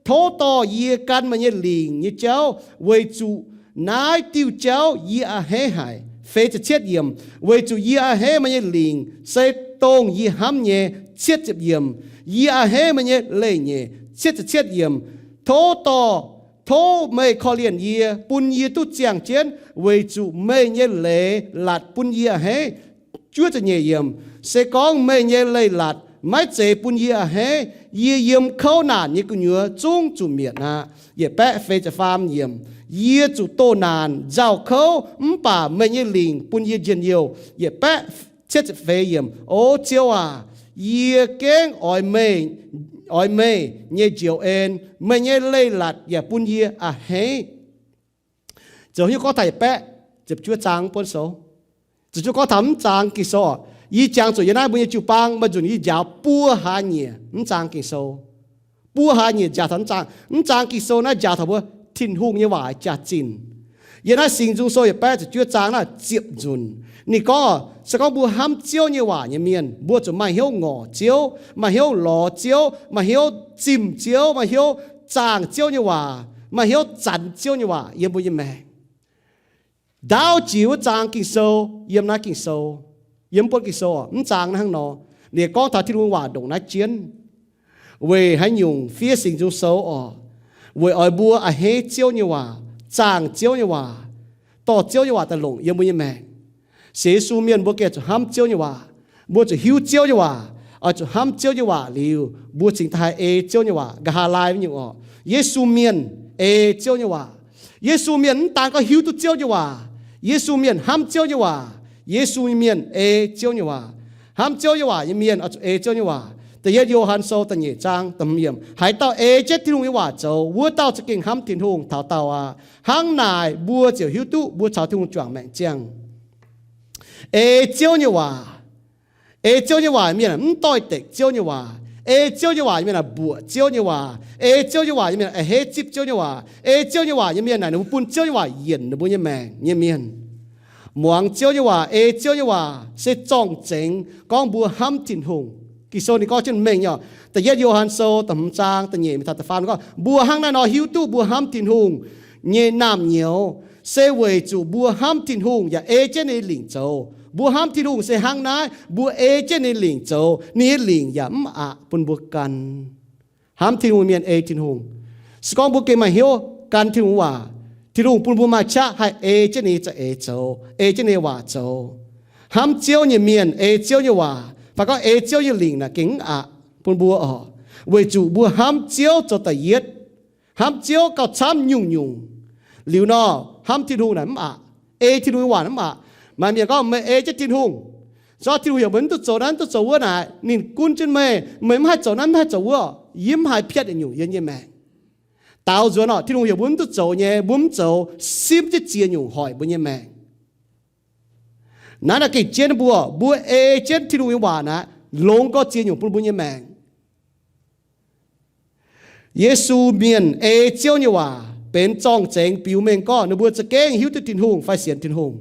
tov dorh yie gan meih nyei lingc nyei jauv, weic zuqc naaiv diuh jauv yie a'hneiv haic. Feix ziepc cietv yiemc, weic zuqc yie a'hneiv meih nyei lingc se dongh yie hnamv nyei. Cietv ziepc yiemc, yie a'hneiv meih nyei leiz-nyeic. Cietv ziepc cietv yiemc, tov dorh, tov meih korv-lienh yie, bun yie duqv ziangh jienv, weic zuqc meih nyei leiz-latc bun yie a'hneiv. Juov ziepc nyeic yiemc, se gorngv meih nyei leiz-latc maiv zeiz bun yie a'hneiv, yie yiem kouv naanc nyei gu'nyuoz zungv zuqc mietc aqv. Yietc baeqv feix ziepc faam yiemc, yie zuqc doh naanc nzauh kouv, mv baac meih nyei lingc bun yie njien-youh. Yietc baeqv cietv ziepc feix yiemc, O Ziouv aac, yie gengh oix meih, oix meih nyei njoux en, meih nyei leiz-latc yaac bun yie a'hneiv. Ziouc hiuv gorngv taux yietc baeqv ziepc juov zaang buonv sou. Ziouc hiuv gorngv taux mv zaang Ging-Sou oc. Yie jangx zuqc yiem naaiv mbuo nyei jiu-baang maaih nzunc yie njaaux buo hlaax nyieqc mv zaang Ging-Sou. Buo hlaax nyieqc njaaux taux mv zaang, mv zaang Ging-Sou naaiv njaaux taux mbuo Tin-Hungh nyei waac jaax-zinh. Yiem naaiv Singx Nzung Sou yietc baeqv ziepc juov zaang naaiv ziepc nzunc. Ninh gorngv oc, se gorngv mbuo hnamv Ziouv nyei waac nyei mienh, mbuo zuqc maaih hnyouv ngorc Ziouv, maaih hnyouv lorz Ziouv, maaih hnyouv zimh Ziouv, maaih hnyouv zaangh Ziouv nyei waac, maaih hnyouv zanx Ziouv nyei waac yiem mbuo nyei maengc. Ndaauv jiex wuov zaang Ging-Sou, yiem naaiv Ging-Sou, yiem buonv Ging-Sou oc, mv zaang naaiv hnangv nor, ninh gorngv taux Tin-Hungh waac ndongc naaiv jienv. Weic haaix nyungc fiev Singx Nzung Sou oc? Weic oix mbuo a'hneiv Ziouv nyei waac, zaangh Ziouv nyei waac, dorh Ziouv nyei waac daaih longc yiem mbuo nyei maengc. Sienx Yesu mienh mbuo gengh zuqc hnamv Ziouv nyei waac. Mbuo zuqc hiuv Ziouv nyei waac, oix zuqc hnamv Ziouv nyei waac liuz, mbuo cingx daaih haih ei Ziouv nyei waac. Nqa'haav laai nyungc oc, Yesu mienh ei Ziouv nyei waac. Yesu mienh mv daan gorngv hiuv duqv Ziouv nyei waac, Yesu mienh hnamv Ziouv nyei waac. Yesu nyei mienh ei Ziouv nyei waac. Hnamv Ziouv nyei waac nyei mienh oix zuqc ei Ziouv nyei waac. Da'yietv Yo^han Sou da'nyeic zaang da'hmz yiemc, haaix dauh ei jienv Tin-Hungh nyei waac zoux, wuov dauh za'gengh hnamv Tin-Hungh taux daauh aqv. Hnangv naaic mbuo ziouc hiuv duqv mbuo caux Tin-Hungh juangc maengc ziangh. Ei Ziouv nyei waac. Ei Ziouv nyei waac mienh mv doix-dekc Ziouv nyei waac. Ei Ziouv nyei waac nyei mienh naaic mbuoqc Ziouv nyei waac. Ei Ziouv nyei waac nyei mienh a'hneiv zipv Ziouv nyei waac. Ei Ziouv nyei waac nyei mienh naaic ninh mbuo bun Ziouv nyei waac yienc ninh mbuo nyei maengc nyei mienh. Muangx Ziouv nyei waac, ei Ziouv nyei waac se zorng-zengx gorngv mbuo hnamv Tin-Hungh. Ging-Sou ninh gorngv jienv mengh nyei oc. Da'yietv Yo^han Sou da'hmz zaang da'nyeic mingh taux da'faam gorngv, mbuo hnangv naaiv nor hiuv duqv mbuo hnamv Tin-Hungh nyei naamh nyouz, se weic zuqc mbuo hnamv Tin-Hungh yaac ei jienv ninh nyei lingc zoux. Mbuo hnamv Tin-Hungh se hnangv naaiv, mbuo ei jienv ninh nyei lingc zoux, ninh nyei lingc yaac mv aqc bun mbuo gan. Hnamv Tin-Hungh mienh ei Tin-Hungh. Se gorngv mbuo gengh maaih hnyouv gan Tin-Hungh waac, Tin-Hungh bun mbuo maaih qaqv haih ei jienv ninh nyei za'eix zoux, ei jienv ninh nyei waac zoux. Hnamv Ziouv nyei mienh ei Ziouv nyei waac fai gorngv ei Ziouv nyei lingc naaic gengh mv aqc bun mbuo oc, weic zuqc mbuo hnamv Ziouv zoux da'yietv. Hnamv Ziouv gauh camv nyungc-nyungc. Liuz nor, hnamv Tin-Hungh naaic mv aqc, ei Tin-Hungh nyei waac naaic mv aqc. Maaih mienh gorngv, meih ei jienv Tin-Hungh, zorqv Tin-Hungh heuc meih mv duqv zoux naaiv, mv duqv zoux wuov naaic, ninh gunv jienv meih, meih mv haih zoux naaiv, mv haih zoux wuov, yie mv haiz piatv yietc nyungc yiem nyei maengc. Daaux nzuonx oc, Tin-Hungh heuc mbuo mv duqv zoux nyei, mbuo mv zoux, simv jienv ziex nyungc hoic mbuo nyei maengc. Naaiv naaic gengh jienv mbuo, mbuo ei jienv Tin-Hungh nyei waac naaic, longx gorx ziex nyungc bun mbuo nyei maengc. Yesu mienh ei Ziouv nyei waac benx zorng-zengx biux mengh gorngv ninh mbuo za'gengh hiuv duqv Tin-Hungh fai sienx Tin-Hungh.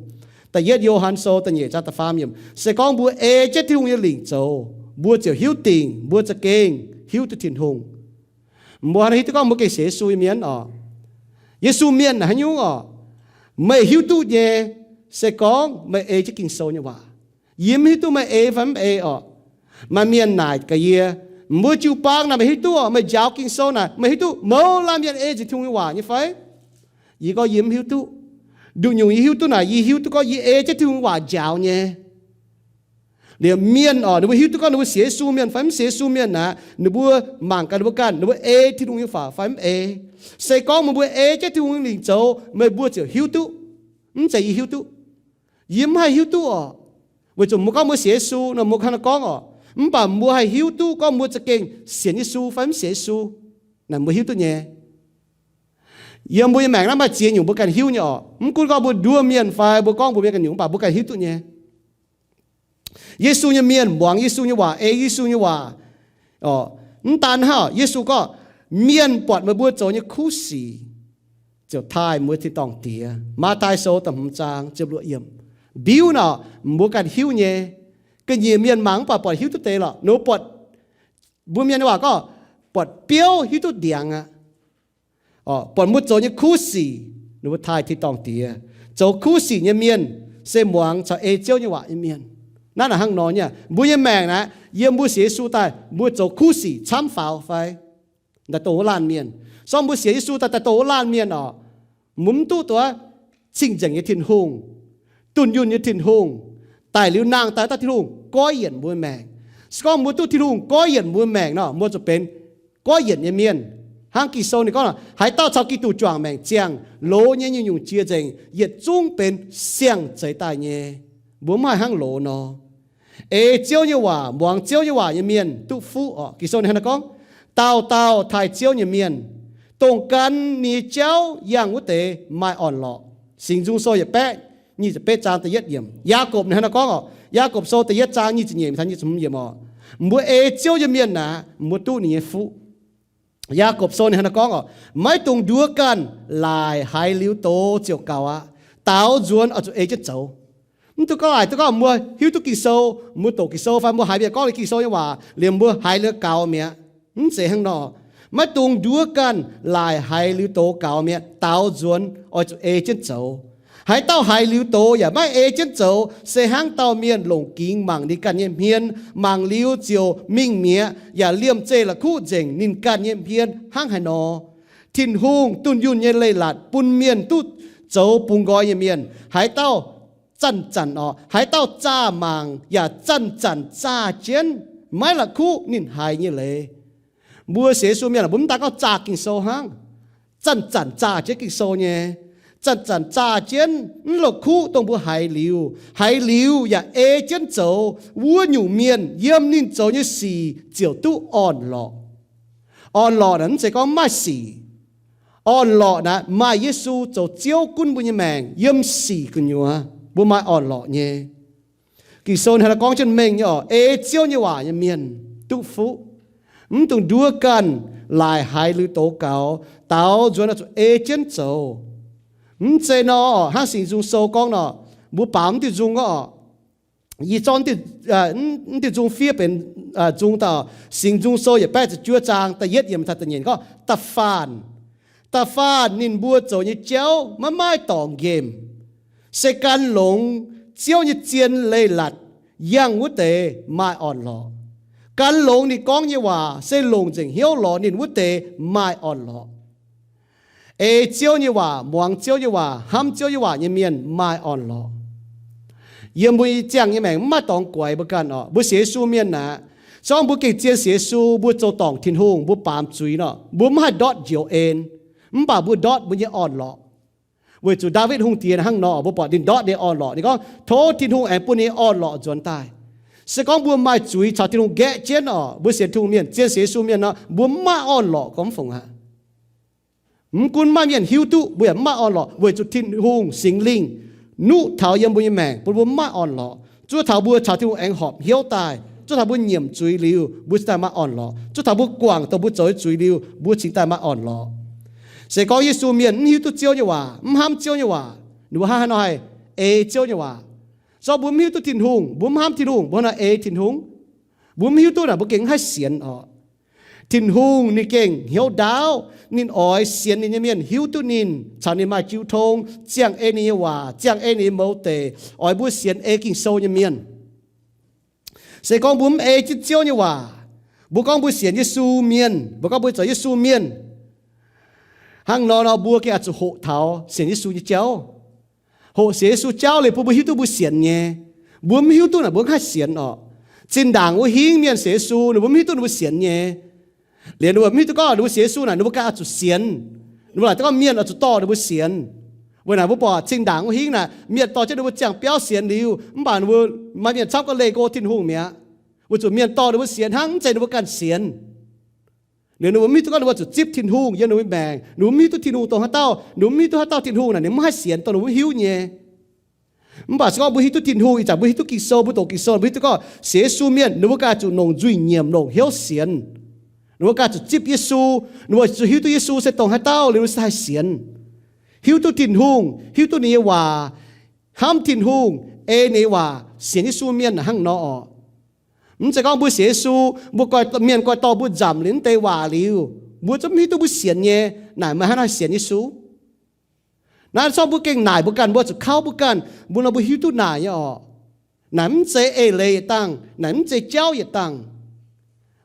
Da'yietv Yo^han Sou da'nyeic zaang da'faam yiemc, se gorngv mbuo ei jienv Tin-Hungh nyei lingc zoux, mbuo ziouc hiuv dingc mbuo za'gengh hiuv duqv Tin-Hungh. Mbuo hnangv naaiv hiuv duqv gorngv mbuo gengh sienx Yesu nyei mienh oc. Yesu mienh naaic haaix nyungc oc? Meih hiuv duqv nyei, se gorngv meih ei jienv Ging-Sou nyei waac. Yie mv hiuv duqv meih ei fai mv ei oc. Maaih mienh naaic gaax yie, mbuo jiu-baang naaic meih hiuv duqv oc, meih njaaux Ging-Sou naaic meih hiuv duqv mouz laanh mienh ei nzengc Tin-Hungh nyei waac nyei fai? Yie gorngv yie mv hiuv duqv. Nduqc nyungc yie hiuv duqv naaic, yie hiuv duqv gorngv yie ei jienv Tin-Hungh waac njaaux nyei. Liuz mienh oc, ninh mbuo hiuv duqv gorngv ninh mbuo sienx Yesu mienh fai mv sienx Yesu mienh naaic, ninh mbuo mangc gaax ninh mbuo ganh, ninh mbuo ei Tin-Hungh nyei waac fai mv ei. Se gorngv meih mbuo ei jienv Tin-Hungh nyei lingc zoux, meih mbuo ziouc hiuv duqv. Mv zeiz yie hiuv duqv. Yie mv haih hiuv duqv oc. Weic zuqc mbuo gorngv mbuo sienx Yesu nor, mbuo hnangv naaiv gorngv oc. Mv baac mbuo haih hiuv duqv gorngv mbuo za'gengh sienx Yesu fai mv sienx Yesu. Naaic mbuo hiuv duqv nyei. Yiem mbuo nyei maengc naaiv maaih ziex nyungc mbuo ganh hiuv nyei oc. Mv gunv gorngv mbuo nduov mienh fai mbuo gorngv mbuox mienh ganh nyungc, mv baac mbuo ganh hiuv duqv nyei. Yesu nyei mienh muangx Yesu nyei waac, ei Yesu nyei waac. Mv daan hnangv, Yesu gorngv, mienh buatc meih mbuo zoux nyei kuv sic ziouc taaih mbuo tin-dorngh Diex. Matv^taai Sou da'hmz zaang ziepc luoqc yiemc. Mbiuv nor, mbuo ganh hiuv nyei. Ga'nyiec mienh mangc mv baac buatc hiuv duqv deix lorqc. Ninh mbuo buatc, mbuo mienh nyei waac gorngv, buatc biouv hiuv duqv ndiangx aqv. Buatc mbuo zoux nyei kuv sic, ninh mbuo taaih tin-dorngh Diex. Zoux kuv sic nyei mienh se muangx caux ei Ziouv nyei waac nyei mienh. Naaiv naaic hnangv nor nyei, mbuo nyei maengc naaiv, yiem mbuo sienx Yesu daaih, mbuo zoux kuv sic camv faaux fai daaih dongh wuov laanh mienh. Sorng mbuo sienx Yesu daaih, daaih dongh wuov laanh mienh orqc, mbuo mv duqv duqv cing-nzengc nyei Tin-Hungh, dunh yunh nyei Tin-Hungh, daic liuz nangh daaih dauh Tin-Hungh goiv yienc mbuo maengc. Se gorngv mbuo duqv Tin-Hungh goiv yienc mbuo maengc nor, mbuo zuqc benx goiv yienc nyei mienh. Hnangv Ging-Sou ninh gorngv, haaix dauh caux Giduc juangc maengc ziangh, loz nyei nyungc-nyungc jiex nzengc, yietc zungv benx siang-zeix daaih nyei. Mbuo mv haih hnangv loz nor. Ei Ziouv nyei waac, muangx Ziouv nyei waac nyei mienh duqv fuqv orqc. Ging-Sou ninh hnangv naaiv gorngv, dauh dauh taaih Ziouv nyei mienh, dongh gan ninh nyei jauv yangh wuov deix maaih orn-lorqc. Singx Nzung Sou yietc baeqv nyic ziepc betv zaang da'yietv yiemc. Yaagorpc ninh hnangv naaiv gorngv orqc, Yaagorpc Sou da'yietv zaang nyic ziepc nyeic taux nyic ziepc hmz yiemc orqc, mbuo ei Ziouv nyei mienh naaic, mbuo duqv ninh nyei fuqv. Yaagorpc Sou ninh hnangv naaiv gorngv orqc, maiv dungx nduov ganh, laaic haiz liuz doz ziouc gaux aqv. Daaux nzuonx oix zuqc ei jienv zoux. Mv duqv gorngv, aac, duqv gorngv mbuo hiuv duqv Ging-Sou, mbuo doqc Ging-Sou fai mbuo haiz mienh gorngv Ging-Sou nyei waac liemh mbuo haiz liuz gaux mi'aqv. Mv zeiz hnangv nor. Maiv dungx nduov ganh, laaic haiz liuz doz gaux mi'aqv. Daaux nzuonx oix zuqc ei jienv zoux. Haaix dauh haiz liuz doz yaac maiv ei jienv zoux se hnangv dauh mienh longc gingx mangc ninh ganh nyei hmien, mangc liuz ziouc mingh mi'aqv, yaac liemh zeih la'kuqv nzengc ninh ganh nyei hmien hnangv haaix nor. Tin-Hungh dunh yunh nyei leiz-latc bun mienh duqv zoux bungx nqoi nyei mienh. Haaix dauh zanc-zanc orqc, haaix dauh zaah mangc yaac zanc-zanc zaah jienv, maiv la'kuqv ninh haiz nyei leiz. Mbuo sienx Yesu mienh aah, mbuo mv daan gorngv zaah Ging-Sou hnangv. Zanc-zanc zaah jienv Ging-Sou nyei. Zanc-zanc zaah jienv mv la'kuqv dongh mbuo haiz liuz. Haiz liuz yaac ei jienv zoux, wuov nyungc mienh yiem ninh zoux nyei sic ziouc duqv orn-lorqc. Orn-lorqc naaic mv zeiz gorngv maaih sic. Orn-lorqc naaic maaih Yesu zoux Ziouv gunv mbuo nyei maengc yiem sic gu'nyuoz, mbuo maaih orn-lorqc nyei. Ging-Sou hnangv naaiv gorngv jienv mengh nyei orqc, ei Ziouv nyei waac nyei mienh duqv fuqv. Mv dungx nduov ganh, laaic haiz liuz doz gaux, daaux nzuonx oix zuqc ei jienv zoux. Mv zeiz nor, hnangv Singx Nzung Sou gorngv nor, mbuo baaux mv diuh nzung gorngv orqc, yie zorqv mv diuh nzung fiev benx nzung daaih, Singx Nzung Sou yietc baeqv ziepc juov zaang da'yietv yiemc taux da'nyeic gorngv, da'faanh, da'faanh ninh mbuo zoux nyei jauv maiv maaih dorngx nqemh, se gan longx Ziouv nyei zien leiz-latc yangh wuov deix maaih orn-lorqc. Gan longx ninh gorngv nyei waac se longc nzengc hnyouv lorz ninh wuov deix maaih orn-lorqc. Ei Ziouv nyei waac, muangx Ziouv nyei waac, hnamv Ziouv nyei waac nyei mienh maaih orn-lorqc. Yiem mbuo nyei ziangh nyei maengc mv maaih dorngx guaix mbuo ganh orqc. Mbuo sienx Yesu mienh aqv, se gorngv mbuo gengh zien sienx Yesu, mbuo zoux dorngc Tin-Hungh, mbuo baamz zuiz nor, mbuo mv haih ndortv njoux en. Mv baac mbuo ndortv mbuo nyei orn-lorqc. Weic zuqc Ndaawitv Hungh Diex hnangv nor, mbuo buatc ninh ndortv ninh nyei orn-lorqc. Ninh gorngv, tov Tin-Hungh aengx bun ninh nyei orn-lorqc nzuonx daaih. Se gorngv mbuo maaih zuiz caux Tin-Hungh nqaeqv jienv orqc, mbuo sienx Tin-Hungh mienh, zien sienx Yesu mienh nor, mbuo mv maaih orn-lorqc gormx fungc aqv. Mv gunv maaih mienh hiuv duqv, mbuo yaac mv maaih orn-lorqc, weic zuqc Tin-Hungh Singx Lingh nuqv taux yiem mbuo nyei maengc, bun mbuo mv maaih orn-lorqc. Zuov taux mbuo caux Tin-Hungh aengx horpc hnyouv daaih, zuov taux mbuo nyiemc zuiz liuz, mbuo cingx daaih maaih orn-lorqc. Zuov taux mbuo guangc dongh mbuo zoux nyei zuiz liuz, mbuo cingx daaih maaih orn-lorqc. Se gorngv Yesu mienh mv hiuv duqv Ziouv nyei waac, mv hnamv Ziouv nyei waac, ninh mbuo hnangv haaix nor haih ei Ziouv nyei waac? Se gorngv mbuo mv hiuv duqv Tin-Hungh, mbuo mv hnamv Tin-Hungh, mbuo hnangv haaix nor ei Tin-Hungh? Mbuo mv hiuv duqv naaic, mbuo gengh mv haih sienx orqc. Tin-Hungh ninh gengh hnyouv ndaauv, ninh oix sienx ninh nyei mienh hiuv duqv ninh, caux ninh maaih jiu tong, ziangh ei ninh nyei waac, ziangh ei ninh nyei mouz deic, oix mbuo sienx ei Ging-Sou nyei mienh. Se gorngv mbuo mv ei jienv Ziouv nyei waac, mbuo gorngv mbuo sienx Yesu mienh, mbuo gorngv mbuo zoux Yesu mienh, hnangv nor nor mbuo gengh oix zuqc hoqc taux sienx Yesu nyei jauv. Hoqc sienx Yesu jauv liuz bun mbuo hiuv duqv mbuo sienx nyei. Mbuo mv hiuv duqv naaic, mbuo mv haih sienx orqc. Zinh ndaangc wuov hingv mienh sienx Yesu, ninh mbuo mv hiuv duqv ninh mbuo sienx nyei. Liuz ninh mbuo mv hiuv duqv gorngv ninh mbuo sienx Yesu naaic, ninh mbuo ganh oix zuqc sienx. Ninh mbuo laaic duqv gorngv mienh oix zuqc dorh ninh mbuo sienx. Weic naaic mbuo buatc zinh ndaangc wuov hingv naaic, mienh dorh jienv ninh mbuo ziangh biauv sienx liuz, mv baac ninh mbuo maaih mienh camv gorngv leih go Tin-Hungh mi'aqv. Weic zuqc mienh dorh ninh mbuo sienx hnangv, mv zeiz ninh mbuo ganh sienx. Liuz ninh mbuo mv hiuv duqv gorngv ninh mbuo zuqc zipv Tin-Hungh yiem ninh mbuo maengc, ninh mbuo mv hiuv duqv Tin-Hungh dongh haaix dauh, ninh mbuo mv hiuv duqv haaix dauh Tin-Hungh naaic, ninh mbuo mv haih sienx dongh ninh mbuo mv hiuv nyei. Mv baac se gorngv mbuo hiuv duqv Tin-Hungh, ih zanc mbuo hiuv duqv Ging-Sou, mbuo doqc Ging-Sou, mbuo hiuv duqv gorngv sienx Yesu mienh ninh mbuo ganh zuqc longc nzuih nyiemc longc hnyouv sienx. Ninh mbuo ganh zuqc zipv Yesu, ninh mbuo zuqc hiuv duqv Yesu se dongh haaix dauh liuz ninh mbuo se haih sienx. Hiuv duqv Tin-Hungh, hiuv duqv ninh nyei waac, hnamv Tin-Hungh, ei ninh nyei waac sienx Yesu mienh hnangv nor orqc. Mv zeiz gorngv mbuo sienx Yesu, mbuo mienh goiv dorh mbuo nzamc liuz mv deix waac liuz, mbuo zungv mv hiuv duqv mbuo sienx nyei. Naaic meih hnangv naaic sienx Yesu? Naaiv corc mbuo gengh naaic mbuo ganh, mbuo zuqc kauv mbuo ganh, mbuo nor mbuo hiuv duqv naaic nyei orqc. Naaic mv zeiz eix leiz yietc dangh, naaic mv zeiz jauv yietc dangh.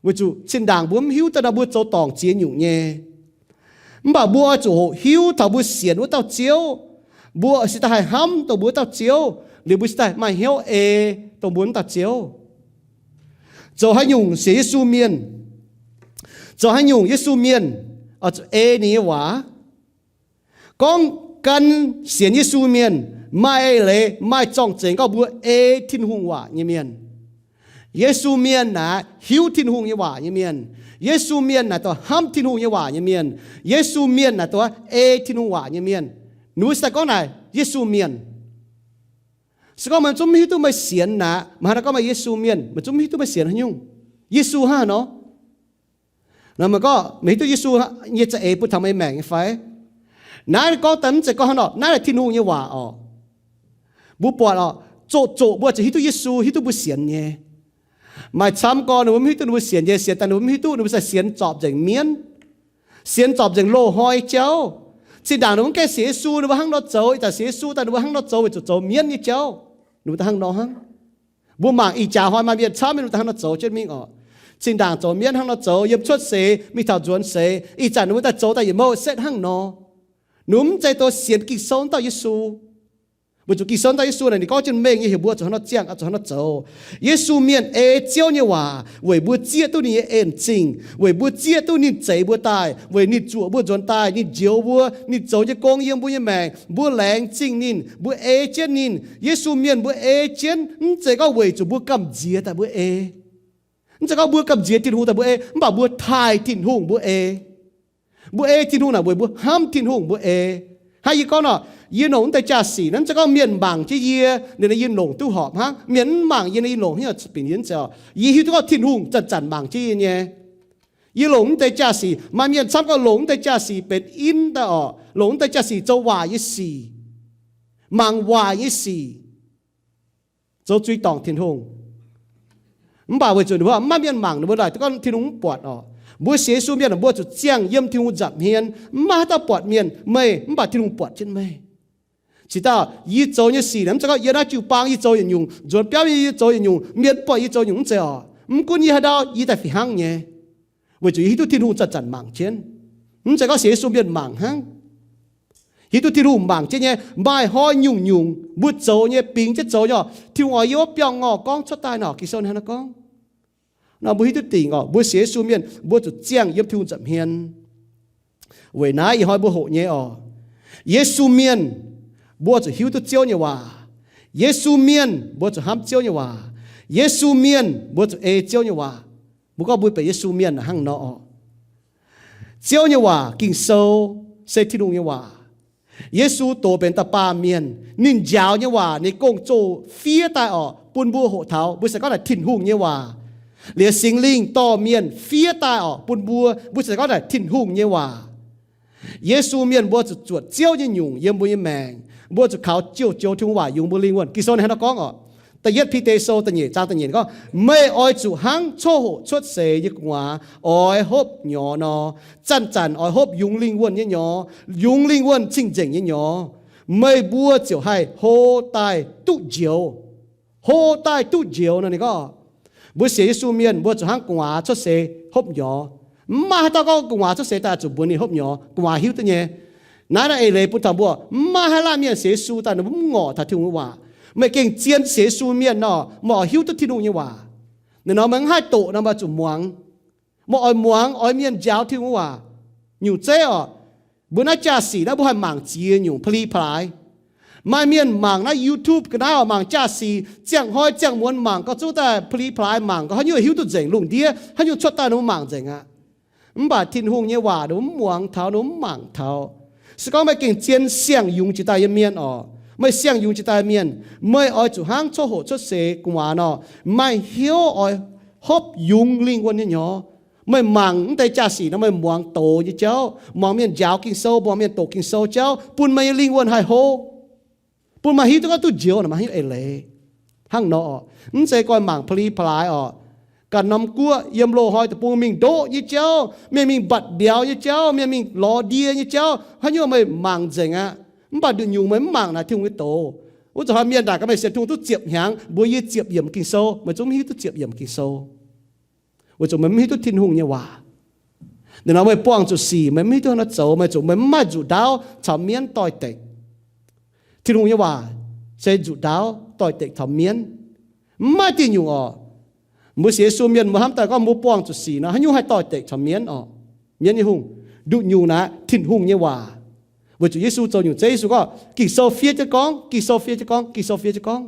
Weic zuqc zinh ndaangc mbuo mv hiuv daaih nor mbuo zoux dorngc ziex nyungc nyei. Mv baac mbuo oix zuqc hoqc hiuv taux mbuo sienx wuov dauh Ziouv, mbuo se daaih haih hnamv dongh mbuo wuov dauh Ziouv, liuz mbuo se daaih maaih hnyouv ei dongh mbuo wuov dauh Ziouv. Zoux haaix nyungc sienx Yesu mienh, zoux haaix nyungc Yesu mienh oix zuqc ei ninh nyei waac. Gorngv gan sienx Yesu mienh maaih eix leiz, maaih zorng-zengx gorngv mbuo ei Tin-Hungh waac nyei mienh. Yesu mienh naaic hiuv Tin-Hungh nyei waac nyei mienh. Yesu mienh naaic dongh hnamv Tin-Hungh nyei waac nyei mienh. Yesu mienh naaic dongh ei Tin-Hungh waac nyei mienh. Ninh mbuo se daaih gorngv naaic Yesu mienh. Se gorngv meih zungv mv hiuv duqv meih sienx naaic, meih hnangv naaiv gorngv meih Yesu mienh, meih zungv mv hiuv duqv meih sienx haaix nyungc. Yesu hnangv haaix nor? Nor meih gorngv meih hiuv duqv Yesu nyei za'eix bun taux meih maengc nyei fai? Naaiv gorngv daaih mv zeiz gorngv hnangv nor, naaiv naaic Tin-Hungh nyei waac orqc. Mbuo buatc orqc, zoqc zoqc mbuo zuqc hiuv duqv Yesu, hiuv duqv mbuo sienx nyei. Maaih camv gorngv ninh mbuo mv hiuv duqv ninh mbuo sienx nyei, sienx daaih ninh mbuo mv hiuv duqv ninh mbuo se sienx zorpc nzengc mienv, sienx zorpc nzengc loz-hnoi jauv. Zinh ndaangc ninh mbuo mv gaengh sienx Yesu, ninh mbuo hnangv nor zoux. Ih zanc sienx Yesu daaih ninh mbuo hnangv nor zoux weic zuqc zoux mienv nyei jauv. Ninh mbuo daaih hnangv nor hnangv. Mbuo mangc ih jaax hnoi maaih mienh camv mienh ninh mbuo daaih hnangv nor zoux jienv mingh orqc. Zinh ndaangc zoux mienv hnangv nor zoux, yiem cuotv seix mingh taux nzuonx seix, ih zanc ninh mbuo daaih zoux daaih yietc mouc setv hnangv nor. Ninh mbuo mv zeiz dongh sienx Ging-Sou wuov dauh Yesu. Weic zuqc Ging-Sou wuov dauh Yesu naaic ninh gorngv jienv mengh nyei heuc mbuo zuqc hnangv nor ziangh, zuqc hnangv nor zoux. Yesu mienh ei Ziouv nyei waac weic mbuo zieqv duqv ninh nyei en-zingh, weic mbuo zieqv duqv ninh zeix mbuo daaih, weic ninh zuoqc mbuo nzuonx daaih, ninh njoux mbuo, ninh zoux nyei gong yiem mbuo nyei maengc, mbuo laengz zingh ninh, mbuo ei jienv ninh. Yesu mienh mbuo ei jienv, mv zeiz gorngv weic zuqc mbuo gamh nziex daaih mbuo ei. Mv zeiz gorngv mbuo gamh nziex Tin-Hungh daaih mbuo ei, mv baac mbuo taaih Tin-Hungh mbuo ei. Mbuo ei Tin-Hungh naaic weic mbuo hnamv Tin-Hungh mbuo ei. Hnangv yie gorngv nor, yie longc mv deix jaa-sic naaiv, mv zeiz gorngv mienh mangc jienv yie, ninh yie longc duqv horpc hnangv. Mienh mv mangc yie, ninh yie longc hnangv binc yie zeiz. Yie hiuv duqv gorngv Tin-Hungh zanc-zanc mangc jienv yie nyei. Yie longc mv deix jaa-sic, maaih mienh camv gorngv longc mv deix jaa-sic benx in daaih orqc, longc mv deix jaa-sic zoux waaic nyei sic, mangc waaic nyei sic, zoux zuiz dorngc Tin-Hungh. Mv baac weic zuqc ninh mbuo mv maaih mienh mangc, ninh mbuo laaic duqv gorngv Tin-Hungh mv buatc orqc. Mbuo sienx Yesu mienh mbuo zuqc ziangh yiem Tin-Hungh nza'hmien, mv maaih haaix dauh buatc mienh meih, mv baac Tin-Hungh buatc jienv meih. Cingx daaih yie zoux nyei sic naaic, mv zeiz gorngv yie naaiv jiu-baang yie zoux yietc nyungc, nzuonx biauv yie zoux yietc nyungc, mienh buatc yie zoux nyungc, mv zeiz orqc. Mv gunv yie haaix ndau yie daaih fih hnangv nyei, weic zuqc yie hiuv duqv Tin-Hungh zanc-zanc mangc jienv. Mv zeiz gorngv sienx Yesu mienh mangc hnangv. Hiuv duqv Tin-Hungh mangc jienv nyei, maaih hnoi nyungc-nyungc mbuo zoux nyei, bingx jienv zoux nyei orqc, Tin-Hungh oix yiem wuov biauv-ngorh gorngv cuotv daaih nor, Ging-Sou hnangv naaiv gorngv. Nor mbuo hiuv duqv dingc orqc, mbuo sienx Yesu mienh mbuo zuqc ziangh yiem Tin-Hungh nza'hmien. Weic naaiv ih hnoi mbuo hoqc nyei orqc, Yesu mienh mbuo zuqc hiuv duqv Ziouv nyei waac. Yesu mienh mbuo zuqc hnamv Ziouv nyei waac. Yesu mienh mbuo zuqc ei Ziouv nyei waac. Mbuo gorngv mbuo benx Yesu mienh hnangv nor orqc. Ziouv nyei waac, Ging-Sou, se Tin-Hungh nyei waac. Yesu doz benx dauh baamh mienh, ninh njaaux nyei waac, ninh gong-zoh fiev daaih orqc, bun mbuo hoqc taux, mbuo se gorngv naaic Tin-Hungh nyei waac. Liuz Singx Lingh dorh mienh fiev daaih orqc bun mbuo, mbuo se gorngv naaic Tin-Hungh nyei waac. Yesu mienh mbuo zuqc zuotc Ziouv nyei nyungc yiem mbuo nyei maengc. Mbuo zuqc kaux joux-joux Tin-Hungh waac yungz mbuo lingh wuonh. Ging-Sou hnangv naaiv gorngv orqc, da'yietv Bide Sou da'nyeic zaang da'nyeic gorngv, meih oix zuqc hnangv coqv hoqc cuotv seix nyei gu'nguaaz oix hopv nyorx nor, zanc-zanc oix hopv yungz lingh wuonh nyei nyorx, yungz lingh wuonh cing-nzengc nyei nyorx, meih mbuo ziouc haih hlo daaih duqv njoux. Hlo daaih duqv njoux nor ninh gorngv, mbuo sienx Yesu mienh mbuo zuqc hnangv gu'nguaaz cuotv seix hopv nyorx. Mv maaih haaix dauh gorngv gu'nguaaz cuotv seix daaih zuqc mbuox ninh hopv nyorx. Gu'nguaaz hiuv duqv nyei. Naaiv naaiv eix leiz bun taux mbuo, mv maaih haaix laanh mienh sienx Yesu daaih ninh mbuo mv ngorc taux Tin-Hungh nyei waac. Meih gengh zien sienx Yesu mienh nor, meih oix hiuv duqv Tin-Hungh nyei waac. Naaiv nor meih mv haih doqc nor meih zuqc muangx. Meih oix muangx, oix mienh njaaux Tin-Hungh nyei waac. Nyungc zeiv orqc, mbuo naaiv jaa-sic naaiv mbuo haih mangc ziex nyungc pa'li pa'laaix. Maaih mienh mangc naaiv YouTube ga'naaiv orqc, mangc jaa-sic ziangh hnoi ziangh muonz mangc gauh zungv daaih pa'li pa'laaix mangc gauh haaix nyungc hiuv duqv nzengc lungh ndiev, haaix nyungc cuotv daaih ninh mbuo mangc nzengc aqv. Mv baac Tin-Hungh nyei waac ninh mbuo mv muangx taux, ninh mbuo mv mangc taux. Se gorngv meih gengh zien siang-yungz jiex daaih nyei mienh orqc, meih siang-yungz jiex daaih mienh, meih oix zuqc hnangv coqv hoqc cuotv seix gu'nguaaz nor, maaih hnyouv oix hopv yungz lingh wuonh nyei nyorx. Meih mangc mv deix jaa-sic nor meih muangx doz nyei jauv, muangx mienh njaaux Ging-Sou, muangx mienh doqc Ging-Sou jauv, bun meih nyei lingh wuonh haih hlo, bun meih hiuv duqv gorngv duqv njoux naaic maaih haaix nyungc eix leiz. Hnangv nor oc, mv zeiz goi mangc pa'li pa'laaix oc. Ganh norm guoqv yiem loz-hnoi deic-bung mingh ndoqv nyei jauv, mienh mingh mbatc mbiauz nyei jauv, mienh mingh lorz ndie nyei jauv, haaix nyungc meih mangc nzengc aqv. Mv baac nduqc nyungc meih mv mangc naaic Tin-Hungh nyei doz. Wuov zuqc hnoi mienh daaih gorngv meih sienx Tin-Hungh duqv ziepc hnyangx, mbuo yie ziepc yiemc Ging-Sou, meih zungv mv hiuv duqv ziepc yiemc Ging-Sou. Weic zuqc meih mv hiuv duqv Tin-Hungh nyei waac. Ninh nor meih buangh zuqc sic, meih mv hiuv duqv haaix nor zoux, meih zuqc meih mv maaih nzuqc ndaauv caux mienv doix-dekc. Tin-Hungh nyei waac se nzuqc ndaauv doix-dekc caux mienv. Mv maaih diuh nyungc oc. Mbuo sienx Yesu mienh mbuo hnamv daaih gorngv mbuo buangh zuqc sic nor, haaix nyungc haih doix-dekc caux mienv oc? Mienv nyei hungh. Nduqc nyungc naaic Tin-Hungh nyei waac. Weic zuqc Yesu zoux nyungc zeiv, Yesu gorngv Ging-Sou fiev jienv gorngv, Ging-Sou fiev jienv gorngv, Ging-Sou fiev jienv gorngv.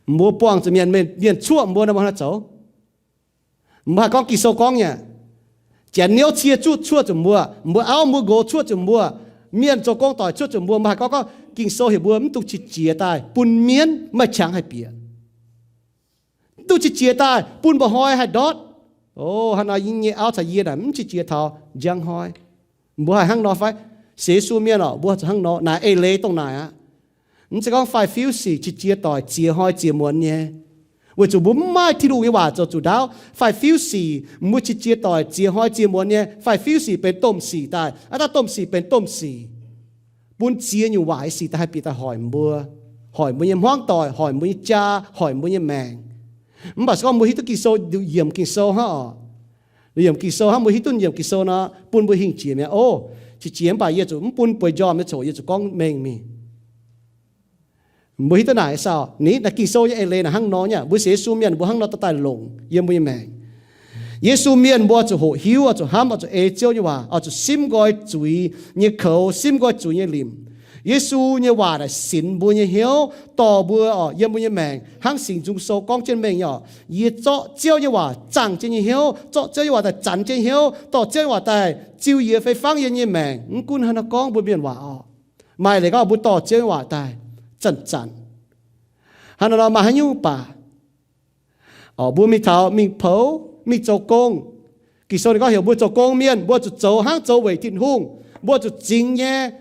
Mbuo buangh zuqc mienh, mienh cuoqv mbuo nor, mbuo hnangv haaix nor zoux? Mbuo haih gorngv Ging-Sou gorngv nyei, janx niouv cie zuqv cuoqv zuqc mbuo, mbuo auv mbuo nqox cuoqv zuqc mbuo, mienh zoux gong doic cuoqv zuqc mbuo, mbuo haih gorngv, gorngv Ging-Sou heuc mbuo mv dungx qiex jiez daaih bun mienv maaih qangx haih bieqc. Mv dungx qiex jiez daaih bun mba'hnoi haih ndortv. O, hnangv nor yie nyei auv caux yie naaic mv qiex jiez taux njang hnoi. Mbuo haih hnangv nor fai? Sienx Yesu mienh oc, mbuo zuqc hnangv nor. Naaic eix leiz dongh naaic aqv. Mv zeiz gorngv faix-fiuv sic qiex jiez doic ziex hnoi ziex muonz nyei. Weic zuqc mbuo mv maaih Tin-Hungh nyei waac zoux nzuqc ndaauv. Faix-fiuv sic mbuo qiex jiez doic ziex hnoi ziex muonz nyei. Faix-fiuv sic benx domh sic daaih. Aav dangh domh sic benx domh sic, bun ziex nyungc waaic sic daaih haih bieqc daaih hoic mbuo, hoic mbuo nyei hmuangv doic, hoic mbuo nyei jaa, hoic mbuo nyei maengc. Mv baac se gorngv mbuo hiuv duqv Ging-Sou, yiemc Ging-Sou hnangv oc, yiemc Ging-Sou hnangv, mbuo hiuv duqv yiemc Ging-Sou nor, bun mbuo hingh jiex mi'aqv. O, qiex jiez mv baac yie zuqc mv bun bueix njormh nyei coc, yie zuqc gorngv mengh mingh. Mbuo hiuv duqv naaic sauc ni, naaiv Ging-Sou nyei eix leiz naaic hnangv nor nyei. Mbuo sienx Yesu mienh mbuo hnangv nor dorh daaih longc yiem mbuo nyei maengc. Yesu mienh mbuo oix zuqc hoqc hiuv, oix zuqc hnamv, oix zuqc ei Ziouv nyei waac, oix zuqc simv nqoi zuiz nyei koux, simv nqoi zuiz nyei limc. Yesu nyei waac naaic sinx mbuo nyei hnyouv, dorh mbuo oc yiem mbuo nyei maengc hnangv Singx Nzung Sou gorngv jienv mengh nyei oc. Yie zorqv Ziouv nyei waac zaangh jienv nyei hnyouv, zorqv Ziouv nyei waac daaih zanc jienv hnyouv, dorh Ziouv nyei waac daaih ziux yie fei fangv yie nyei maengc. Mv gunv haaix nor gorngv mbuo mienh waac oc, maaih leiz gorngv mbuo dorh Ziouv nyei waac daaih zanc-zanc. Hnangv nor maaih haaix nyungc baac, mbuo mingh taux mingh poux, mingh zoux gong. Ging-Sou ninh gorngv heuc mbuo zoux gong mienh, mbuo zuqc zoux hnangv zoux weic Tin-Hungh. Mbuo zuqc zingx nyei.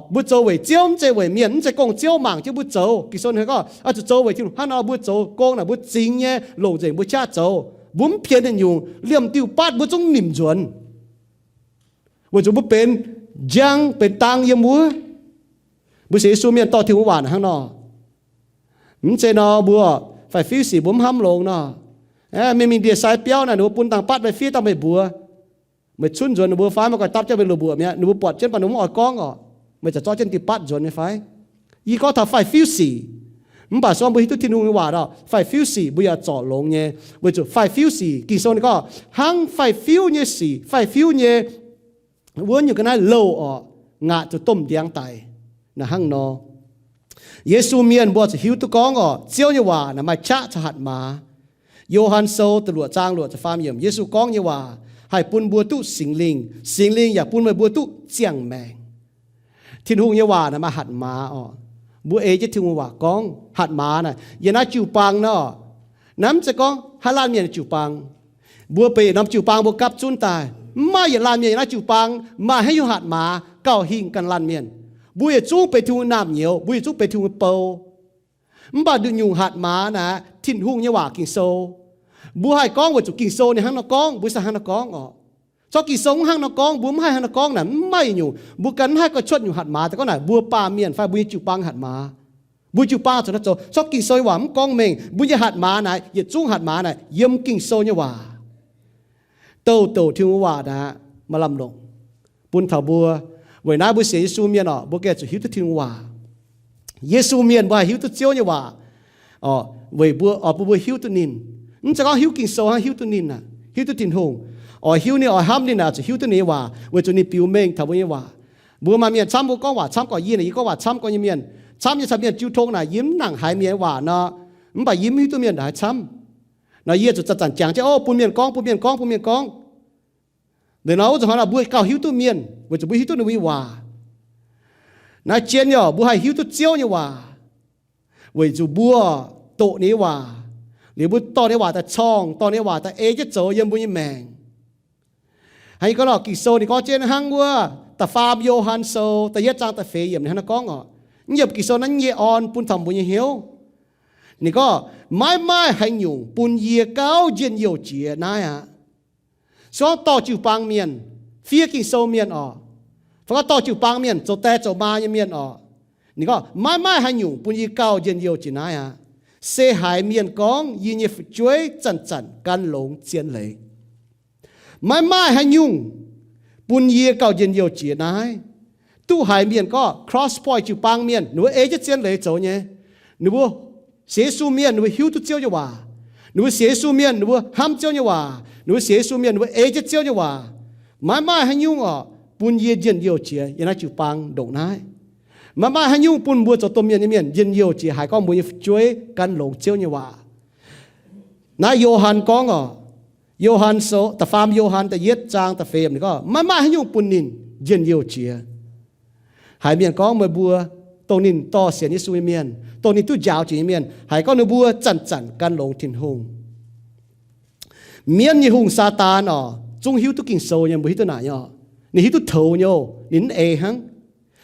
Mbuo zoux weic Ziouv, mv zeiz weic mienh, mv zeiz gong Ziouv mangc jienv mbuo zoux. Ging-Sou ninh gorngv oix zuqc zoux weic Tin-Hungh. Hnangv nor mbuo zoux gong naaic mbuo zingx nyei, longc nzengc mbuo qaqv zoux. Mbuo mv pienx ninh nyungc, liemh diuh batv mbuo zungv nimc nzuonx. Weic zuqc mbuo benx njang benx dang yiem wuov. Mbuo sienx Yesu mienh dorh Tin-Hungh waac naaic hnangv nor. Mv zeiz nor mbuo faix-fiuv sic mbuo mv hnamv longx nor. Mienh mingh ndie-sai biauv naaic, ninh mbuo bun dangh batv meih fiev dangh meih mbuox. Meih cunv nzuonx ninh mbuo fai? Meih ganh dapv jienv meih loz-mbuoqc mi'aqv, ninh mbuo buatc jienv baac ninh mbuo mv oix gorngv oc. Meih ziouc zorqv jienv diuh batv nzuonx nyei fai? Yie gorngv taux faix-fiuv sic. Mv baac se gorngv mbuo hiuv duqv Tin-Hungh nyei waac nor, faix-fiuv sic mbuo yaac zorc longx nyei. Weic zuqc faix-fiuv sic, Ging-Sou ninh gorngv hnangv faix-fiuv nyei sic, faix-fiuv nyei wuov nyungc ga'naaiv louh oc, ngaatc zuqc domh ndiangx daic. Naaiv hnangv nor, Yesu mienh mbuo zuqc hiuv duqv gorngv oc, Ziouv nyei waac naaic maaih qaqv caux hatc maaz. Yo^han Sou da'luoqc zaang luoqc ziepc faam yiemc, Yesu gorngv nyei waac haih bun mbuo duqv Singx Lingh, Singx Lingh yaac bun meih mbuo duqv ziangh maengc. Tin-Hungh nyei waac naaic maaih hatc maaz oc. Mbuo ei jienv Tin-Hungh waac gorngv, hatc maaz naaic yiem naaiv jiu-baang nor. Naaiv mv zeiz gorngv haaix laanh mienh jiu-baang. Mbuo benx yietc norm jiu-baang mbuo gapv zunv daaih. Mv maaih yietc laanh mienh yiem naaiv jiu-baang maaih haaix nyungc hatc maaz gauh hingh ganh laanh mienh. Mbuo yietc zungv benx Tin-Hungh naamh nyouz, mbuo yietc zungv benx Tin-Hungh bou. Mv baac nduqc nyungc hatc maaz naaic Tin-Hungh nyei waac Ging-Sou. Mbuo haih gorngv weic zuqc Ging-Sou ninh hnangv nor gorngv, mbuo se hnangv nor gorngv oc. Corc Ging-Sou mv hnangv nor gorngv, mbuo mv haih hnangv nor gorngv naaic, mv maaih nyungc. Mbuo ganh mv haih goux cuotv nyungc hatc maaz daaih gorngv naaic mbuo baamh mienh fai mbuo nyei jiu-baang hatc maaz. Mbuo jiu-baang zuqc naaiv zoux. Corc Ging-Sou nyei waac mv gorngv mengh mbuo nyei hatc maaz naaic, yietc zungv hatc maaz naaic yiem Ging-Sou nyei waac. Douc douc Tin-Hungh waac naaic maaih lamh longc bun taux mbuo. Weic naaiv mbuo sienx Yesu mienh oc, mbuo gengh zuqc hiuv duqv Tin-Hungh waac. Yesu mienh mbuo haih hiuv duqv Ziouv nyei waac oc, weic mbuo oix bun mbuo hiuv duqv ninh. Mv zeiz gorngv hiuv Ging-Sou hnangv, hiuv duqv ninh aac, hiuv duqv Tin-Hungh. Oix hiuv ninh, oix hnamv ninh naaic zuqc hiuv duqv ninh nyei waac, weic zuqc ninh biux mengh taux mbuo nyei waac. Mbuo maaih mienh camv mbuo gorngv waac camv gorqv, yie naaic yie gorngv waac camv gorqv nyei mienh. Camv nyei caux mienh jiu tong naaic yie mv nangc haiz mienh nyei waac nor, mv baac yie mv hiuv duqv mienh ndongc haaix camv. Nor yie zuqc zanc-zanc jangx jienv, o, bun mienh gorngv, bun mienh gorngv, bun mienh gorngv. Liuz nor wuov zanc hnoi nor mbuo gauh hiuv duqv mienh weic zuqc mbuo hiuv duqv ninh mbuo nyei waac. Naaiv jien nyei oc, mbuo haih hiuv duqv Ziouv nyei waac weic zuqc mbuo doqc ninh nyei waac, liuz mbuo dorh ninh nyei waac daaih corngh, dorh ninh nyei waac daaih ei jienv zoux yiem mbuo nyei maengc. Hnangv yie gorngv nor, Ging-Sou ninh gorngv jienv hnangv wuov da'faam Yo^han Sou da'yietv zaang da'feix yiemc ninh hnangv naaiv gorngv oc. Mv yiem Ging-Sou naaiv nyei orn bun taux mbuo nyei hnyouv. Ninh gorngv, maiv maaih haaix nyungc bun yie gauh njien-youh jiex naaiv aqv. Se gorngv dorh jiu-baang mienh, fiev Ging-Sou mienh oc, fai gorngv dorh jiu-baang mienh, zoux die zoux maa nyei mienh oc, ninh gorngv, maiv maaih haaix nyungc bun yie gauh njien-youh jiex naaiv aqv. Se haiz mienh gorngv yie nyei fu'jueiv zanc-zanc gan longx zien leiz. Maiv maaih haaix nyungc bun yie gauh njien-youh jiex naaiv. Duqv haiz mienh gorngv cross point jiu-baang mienh, ninh mbuo ei jienv zien leiz zoux nyei. Ninh mbuo sienx Yesu mienh, ninh mbuo hiuv duqv Ziouv nyei waac. Ninh mbuo sienx Yesu mienh, ninh mbuo hnamv Ziouv nyei waac. Ninh mbuo sienx Yesu mienh, ninh mbuo ei jienv Ziouv nyei waac. Maiv maaih haaix nyungc oc bun yie njien-youh jiex yiem naaiv jiu-baang ndongc naaiv. Maiv maaih haaix nyungc bun mbuo zoux domh mienh nyei mienh njien-youh jiex haiz gorngv mbuo nyei fu'jueiv gan longx Ziouv nyei waac. Naaiv Yo^han gorngv oc, Yo^han Sou, da'faam Yo^han da'yietv zaang da'feix yiemc ninh gorngv, maiv maaih haaix nyungc bun ninh njien-youh jiex. Haiz mienh gorngv meih mbuo, dongh ninh dorh sienx Yesu nyei mienh, dongh ninh duqv njaaux jiex nyei mienh, haiz gorngv ninh mbuo zanc-zanc gan longx Tin-Hungh. Mienv nyei hungh, Saadaan oc, zungv hiuv duqv Ging-Sou nyei, mbuo hiuv duqv naaic nyei oc. Ninh hiuv duqv toux nyei oc, ninh mv ei hnangv.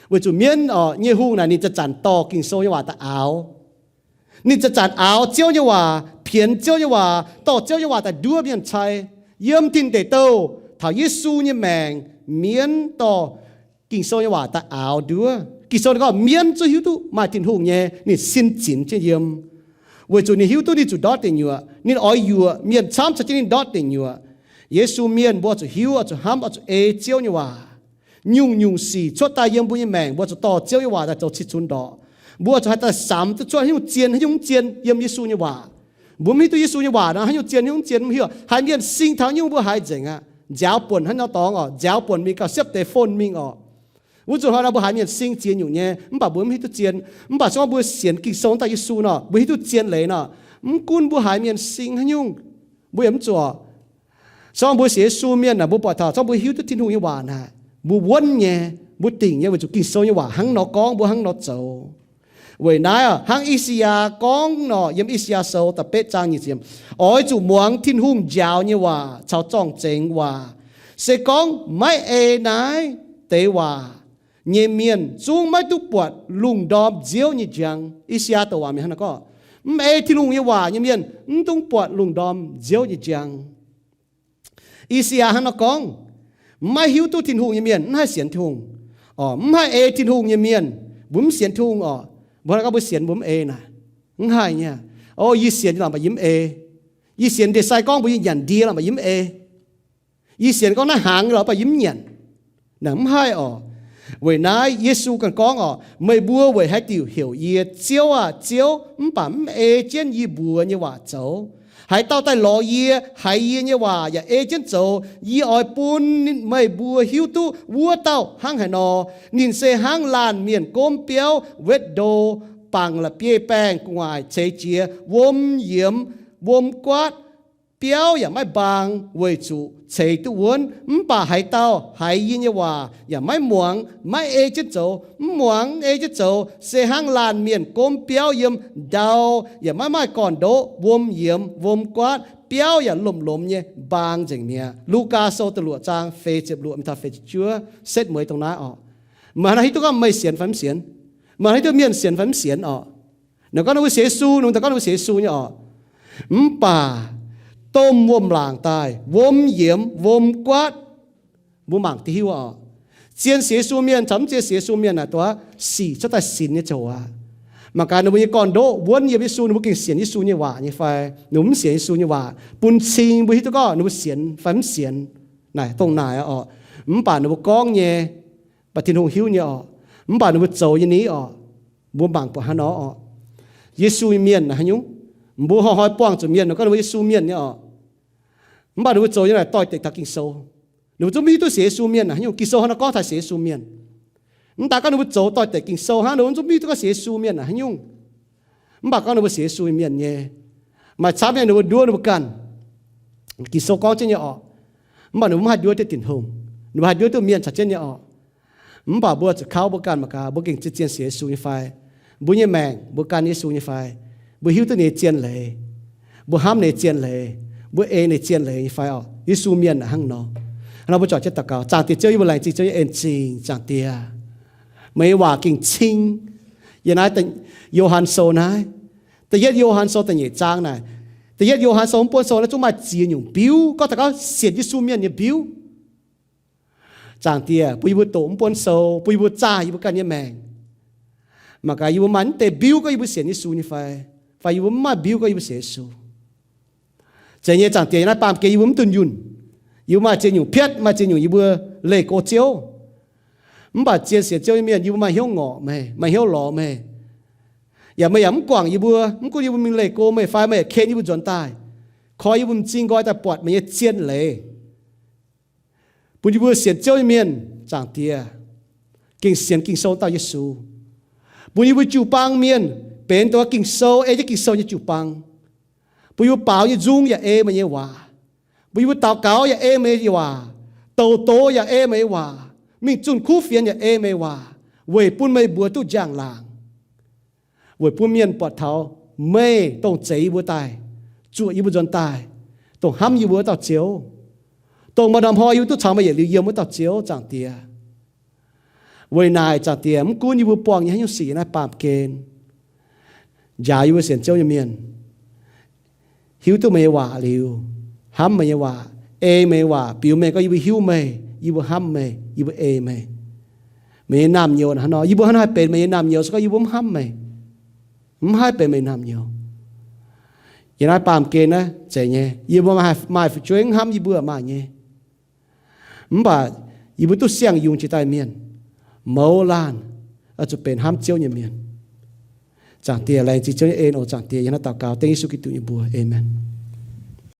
Weic zuqc mienv oc nyei hungh naaic ninh zanc-zanc dorh Ging-Sou nyei waac daaih aaux. Ninh zanc-zanc aaux Ziouv nyei waac, pienx Ziouv nyei waac, dorh Ziouv nyei waac daaih nduov mienh cai. Yiem Tin Deic Douh taux Yesu nyei maengc, mienv dorh Ging-Sou nyei waac daaih aaux nduov. Ging-Sou ninh gorngv mienv zungv hiuv duqv maaih Tin-Hungh nyei, ninh sin zinx jienv yiem. Weic zuqc ninh hiuv duqv ninh zuqc ndortv deic nyuoqc, ninh oix yuoqc mienh camv caux jienv ninh ndortv deic nyuoqc. Yesu mienh mbuo oix zuqc hiuv, oix zuqc hnamv, oix zuqc ei Ziouv nyei waac. Nyungc-nyungc sic cuotv daaih yiem mbuo nyei maengc, mbuo zuqc dorh Ziouv nyei waac daaih zoux cih cunx ndorqc. Mbuo zuqc haih daaih samx duqv cuotv haaix nyungc zien, haaix nyungc mv zien yiem Yesu nyei waac. Mbuo mv hiuv duqv Yesu nyei waac nor, haaix nyungc zien, haaix nyungc mv zien, mv hiuv. Haiz mienh sing taux nyungc mbuo haiz nzengc aqv. Nziaaux buonc hnangv nor dorngx oc, nziaaux buonc mingh gauh siepv deix phone mingh oc. Wuov zuqc hnoi nor mbuo haiz mienh sing ziex nyungc nyei, mv baac mbuo mv hiuv duqv zien. Mv baac se gorngv mbuo sienx Ging-Sou daaih Yesu nor, mbuo hiuv duqv zien leiz nor, mv gunv mbuo haiz mienh sing haaix nyungc, mbuo yaac mv zuqc. Se gorngv mbuo sienx Yesu mienh naaic, mbuo buatc taux se gorngv mbuo hiuv duqv Tin-Hungh nyei waac naaic, mbuo wuonv nyei, mbuo dingc nyei, weic zuqc Ging-Sou nyei waac hnangv nor gorngv, mbuo hnangv nor zoux. Weic naaiv hnangv I^saa^yaa gorngv nor, yiem I^saa^yaa Sou da'betv zaang nyic ziepc, oix zuqc muangx Tin-Hungh njaaux nyei waac caux zorng-zengx waac. Se gorngv maiv ei naaiv deix waac nyei mienh zungv maiv duqv buatc lungh ndorm nziouv nyei njang. I^saa^yaa douc waac mienh hnangv naaiv gorngv, mv ei Tin-Hungh nyei waac nyei mienh mv dungx buatc lungh ndorm nziouv nyei njang. I^saa^yaa hnangv nor gorngv, maiv hiuv duqv Tin-Hungh nyei mienh mv haih sienx Tin-Hungh, mv haih ei Tin-Hungh nyei mienh, mbuo mv sienx Tin-Hungh oc. Mbuo hnangv gorngv mbuo sienx mbuo mv ei naaic, mv haih nyei. O, yie sienx nyei lorqc, mv baac yie mv ei. Yie sienx ndie-sai gorngv mbuo yie nyanc ndie lorqc, mv baac yie mv ei. Yie sienx gorngv naaiv hnaangx nyei lorqc, mv baac yie mv nyanc. Naaic mv haih oc. Weic naaiv Yesu ganh gorngv oc, meih mbuo weic haaix diuc heuc yie, Ziouv aah, Ziouv, mv baac mv ei jienv yie mbuox nyei waac zoux? Haaix dauh daaih lorz yie, haiz yie nyei waac yaac ei jienv zoux, yie oix bun meih mbuo hiuv duqv wuov dauh hnangv haaix nor. Ninh se hnangv laanh mienh gomv biauv wetv ndo, bangc la'bieiv-baengh gu'nguaaic ceix jiez, wuom yiemx, wuom guaatv, biauv yaac maiv mbaang weic zuqc ceix duqv wuonv. Mv baac haaix dauh haiz yie nyei waac yaac maiv muangx, maiv ei jienv zoux, mv muangx ei jienv zoux, se hnangv laanh mienh gomv biauv yiem ndau yaac maiv maaih gorn-ndoqv, wuom yiemx, wuom guaatv, biauv yaac lomh-lomh nyei mbaang nzengc mi'aqv. Lugaa Sou da'luoqc zaang feix ziepc luoqc mingh taux feix ziepc juov setv mueiz dongh naaiv oc. Meih hnangv hiuv duqv gorngv meih sienx fai mv sienx? Meih hnangv hiuv duqv mienh sienx fai mv sienx oc? Ninh gorngv ninh mbuo sienx Yesu, ninh daaih gorngv ninh mbuo sienx Yesu nyei oc. Mv baac domh wuom-laangc daaih, wuom yiemx, wuom guaatv, mbuo mangc diuh hiuv oc. Zien sienx Yesu mienh caux mv zien sienx Yesu mienh naaic, dongh sic cuotv daaih sinx nyei ziouc aac. Mangc gaax ninh mbuo nyei gorn-ndoqv wuonv yiem Yesu, ninh mbuo gengh sienx Yesu nyei waac nyei fai ninh mbuo mv sienx Yesu nyei waac, bun cing mbuo hiuv duqv gorngv ninh mbuo sienx fai mv sienx. Naaic dongh naaic oc. Mv baac ninh mbuo gorngv nyei, mv baac Tin-Hungh hiuv nyei oc. Mv baac ninh mbuo zoux nyei ni oc, mbuo mangc buatc hnangv nor oc. Yesu nyei mienh naaic haaix nyungc? Mbuo hnoi-hnoi buangh zuqc mienh gorngv ninh mbuo Yesu mienh nyei oc. Mv baac ninh mbuo zoux nyei naaic doix-dekc taux Ging-Sou. Ninh mbuo zungv mv hiuv duqv sienx Yesu mienh naaic haaix nyungc. Ging-Sou hnangv nor gorngv taux sienx Yesu mienh. Mv daaih gorngv ninh mbuo zoux doix-dekc Ging-Sou hnangv, ninh mbuo zungv mv hiuv duqv gorngv sienx Yesu mienh naaic haaix nyungc. Mv baac gorngv ninh mbuo sienx Yesu nyei mienh nyei, maaih camv nyei ninh mbuo nduov ninh mbuo ganh. Ging-Sou gorngv jienv nyei oc. Mv baac ninh mbuo mv haih nduov jienv Tin-Hungh. Ninh mbuo haih nduov duqv mienh caux jienv nyei oc. Mv baac mbuo zuqc kauv mbuo ganh mangc gaax, mbuo gengh zien-zien sienx Yesu nyei fai? Mbuo nyei maengc mbuo gan Yesu nyei fai? Mbuo hiuv duqv ninh nyei zien leiz? Mbuo hnamv ninh nyei zien leiz? Mbuo ei ninh nyei zien leiz nyei fai oc? Yesu mienh naaic hnangv nor. Hnangv nor mbuo juangc jienv daux gaux. Zaangc Diex Ziouv, yie mbuo laengz zingh Ziouv nyei en-zingh, Zaangc Diex. Meih nyei waac gengh cing. Yiem naaiv Yo^han Sou naaiv, Da'yietv Yo^han Sou da'nyeic zaang naaic, da'yietv Yo^han Sou mv buonv sou naaiv zungv maaih ziex nyungc biuv, gorngv taux gauh sienx Yesu mienh nyei biuv. Zaangc Diex, bun yie mbuo doqc mv buonv sou, bun yie mbuo zaah yie mbuo ganh nyei maengc. Mangc gaax yie mbuo maaih mv deix biuv gorngv yie mbuo sienx Yesu nyei fai, fai yie mbuo mv maaih biuv gorngv yie mbuo sienx Yesu. Zeiz nyei, Zaangc Diex, yiem naaiv baamh gen yie mbuo mv dunh yunh. Yie mbuo maaih ziex nyungc piatv, maaih ziex nyungc yie mbuo leih go Ziouv. Mv baac zien sienx Ziouv nyei mienh, yie mbuo maaih hnyouv ngorc meih, maaih hnyouv lorz meih. Yaac meih yaac mv guangc yie mbuo, mv gunv yie mbuo mingh leih go meih fai meih yaac ken yie mbuo nzuonx daaih, koi yie mbuo m'zing nqoi daaih buatc meih nyei zien leiz. Bun yie mbuo sienx Ziouv nyei mienh, Zaangc Diex, gengh sienx Ging-Sou dauh Yesu. Bun yie mbuo jiu-baang mienh benx dongh Ging-Sou, ei jienv Ging-Sou nyei jiu-baang. Bun yie mbuo baaux nyei nzung yaac ei meih nyei waac. Bun yie mbuo daux gaux yaac ei meih nyei waac, douc doz yaac ei meih nyei waac, mingh zunh kuv fienx yaac ei meih nyei waac, weic bun meih mbuox duqv njang-laangc, weic bun mienh buatc taux meih dongh zeix yie mbuo daaih, zuoqc yie mbuo nzuonx daaih, dongh hnamv yie mbuo wuov dauh Ziouv, dongh maaih norm hnoi yie mbuo duqv caux meih yietc liuz yiem wuov dauh Ziouv, Zaangc Diex. Weic naaic, Zaangc Diex, mv gunv yie mbuo buangh nyei haaix nyungc sic yiem naaiv baamh gen, njaaux yie mbuo sienx Ziouv nyei mienh hiuv duqv meih nyei waac liuz, hnamv meih nyei waac, ei meih nyei waac, biux mengh gorngv yie mbuo hiuv meih, yie mbuo hnamv meih, yie mbuo ei meih. Meih nyei naamh nyouz hnangv nor, yie mbuo hnangv naaiv haih benx meih nyei naamh nyouz se gorngv yie mbuo mv hnamv meih, mv haih benx meih nyei naamh nyouz. Yiem naaiv baamh gen naaiv zeiz nyei, yie mbuo maaih fu'jueiv mv hnamv yie mbuo maaih nyei. Mv baac yie mbuo duqv siang-yungz jiex daaih mienh, mouz laanh, oix zuqc benx hnamv Ziouv nyei mienh. Zaangc Diex, laengz zingh Ziouv nyei en oc. Zaangc Diex, yie hnangv naaiv daux gaux dengv Yesu Giduc nyei mbuox. Aamen.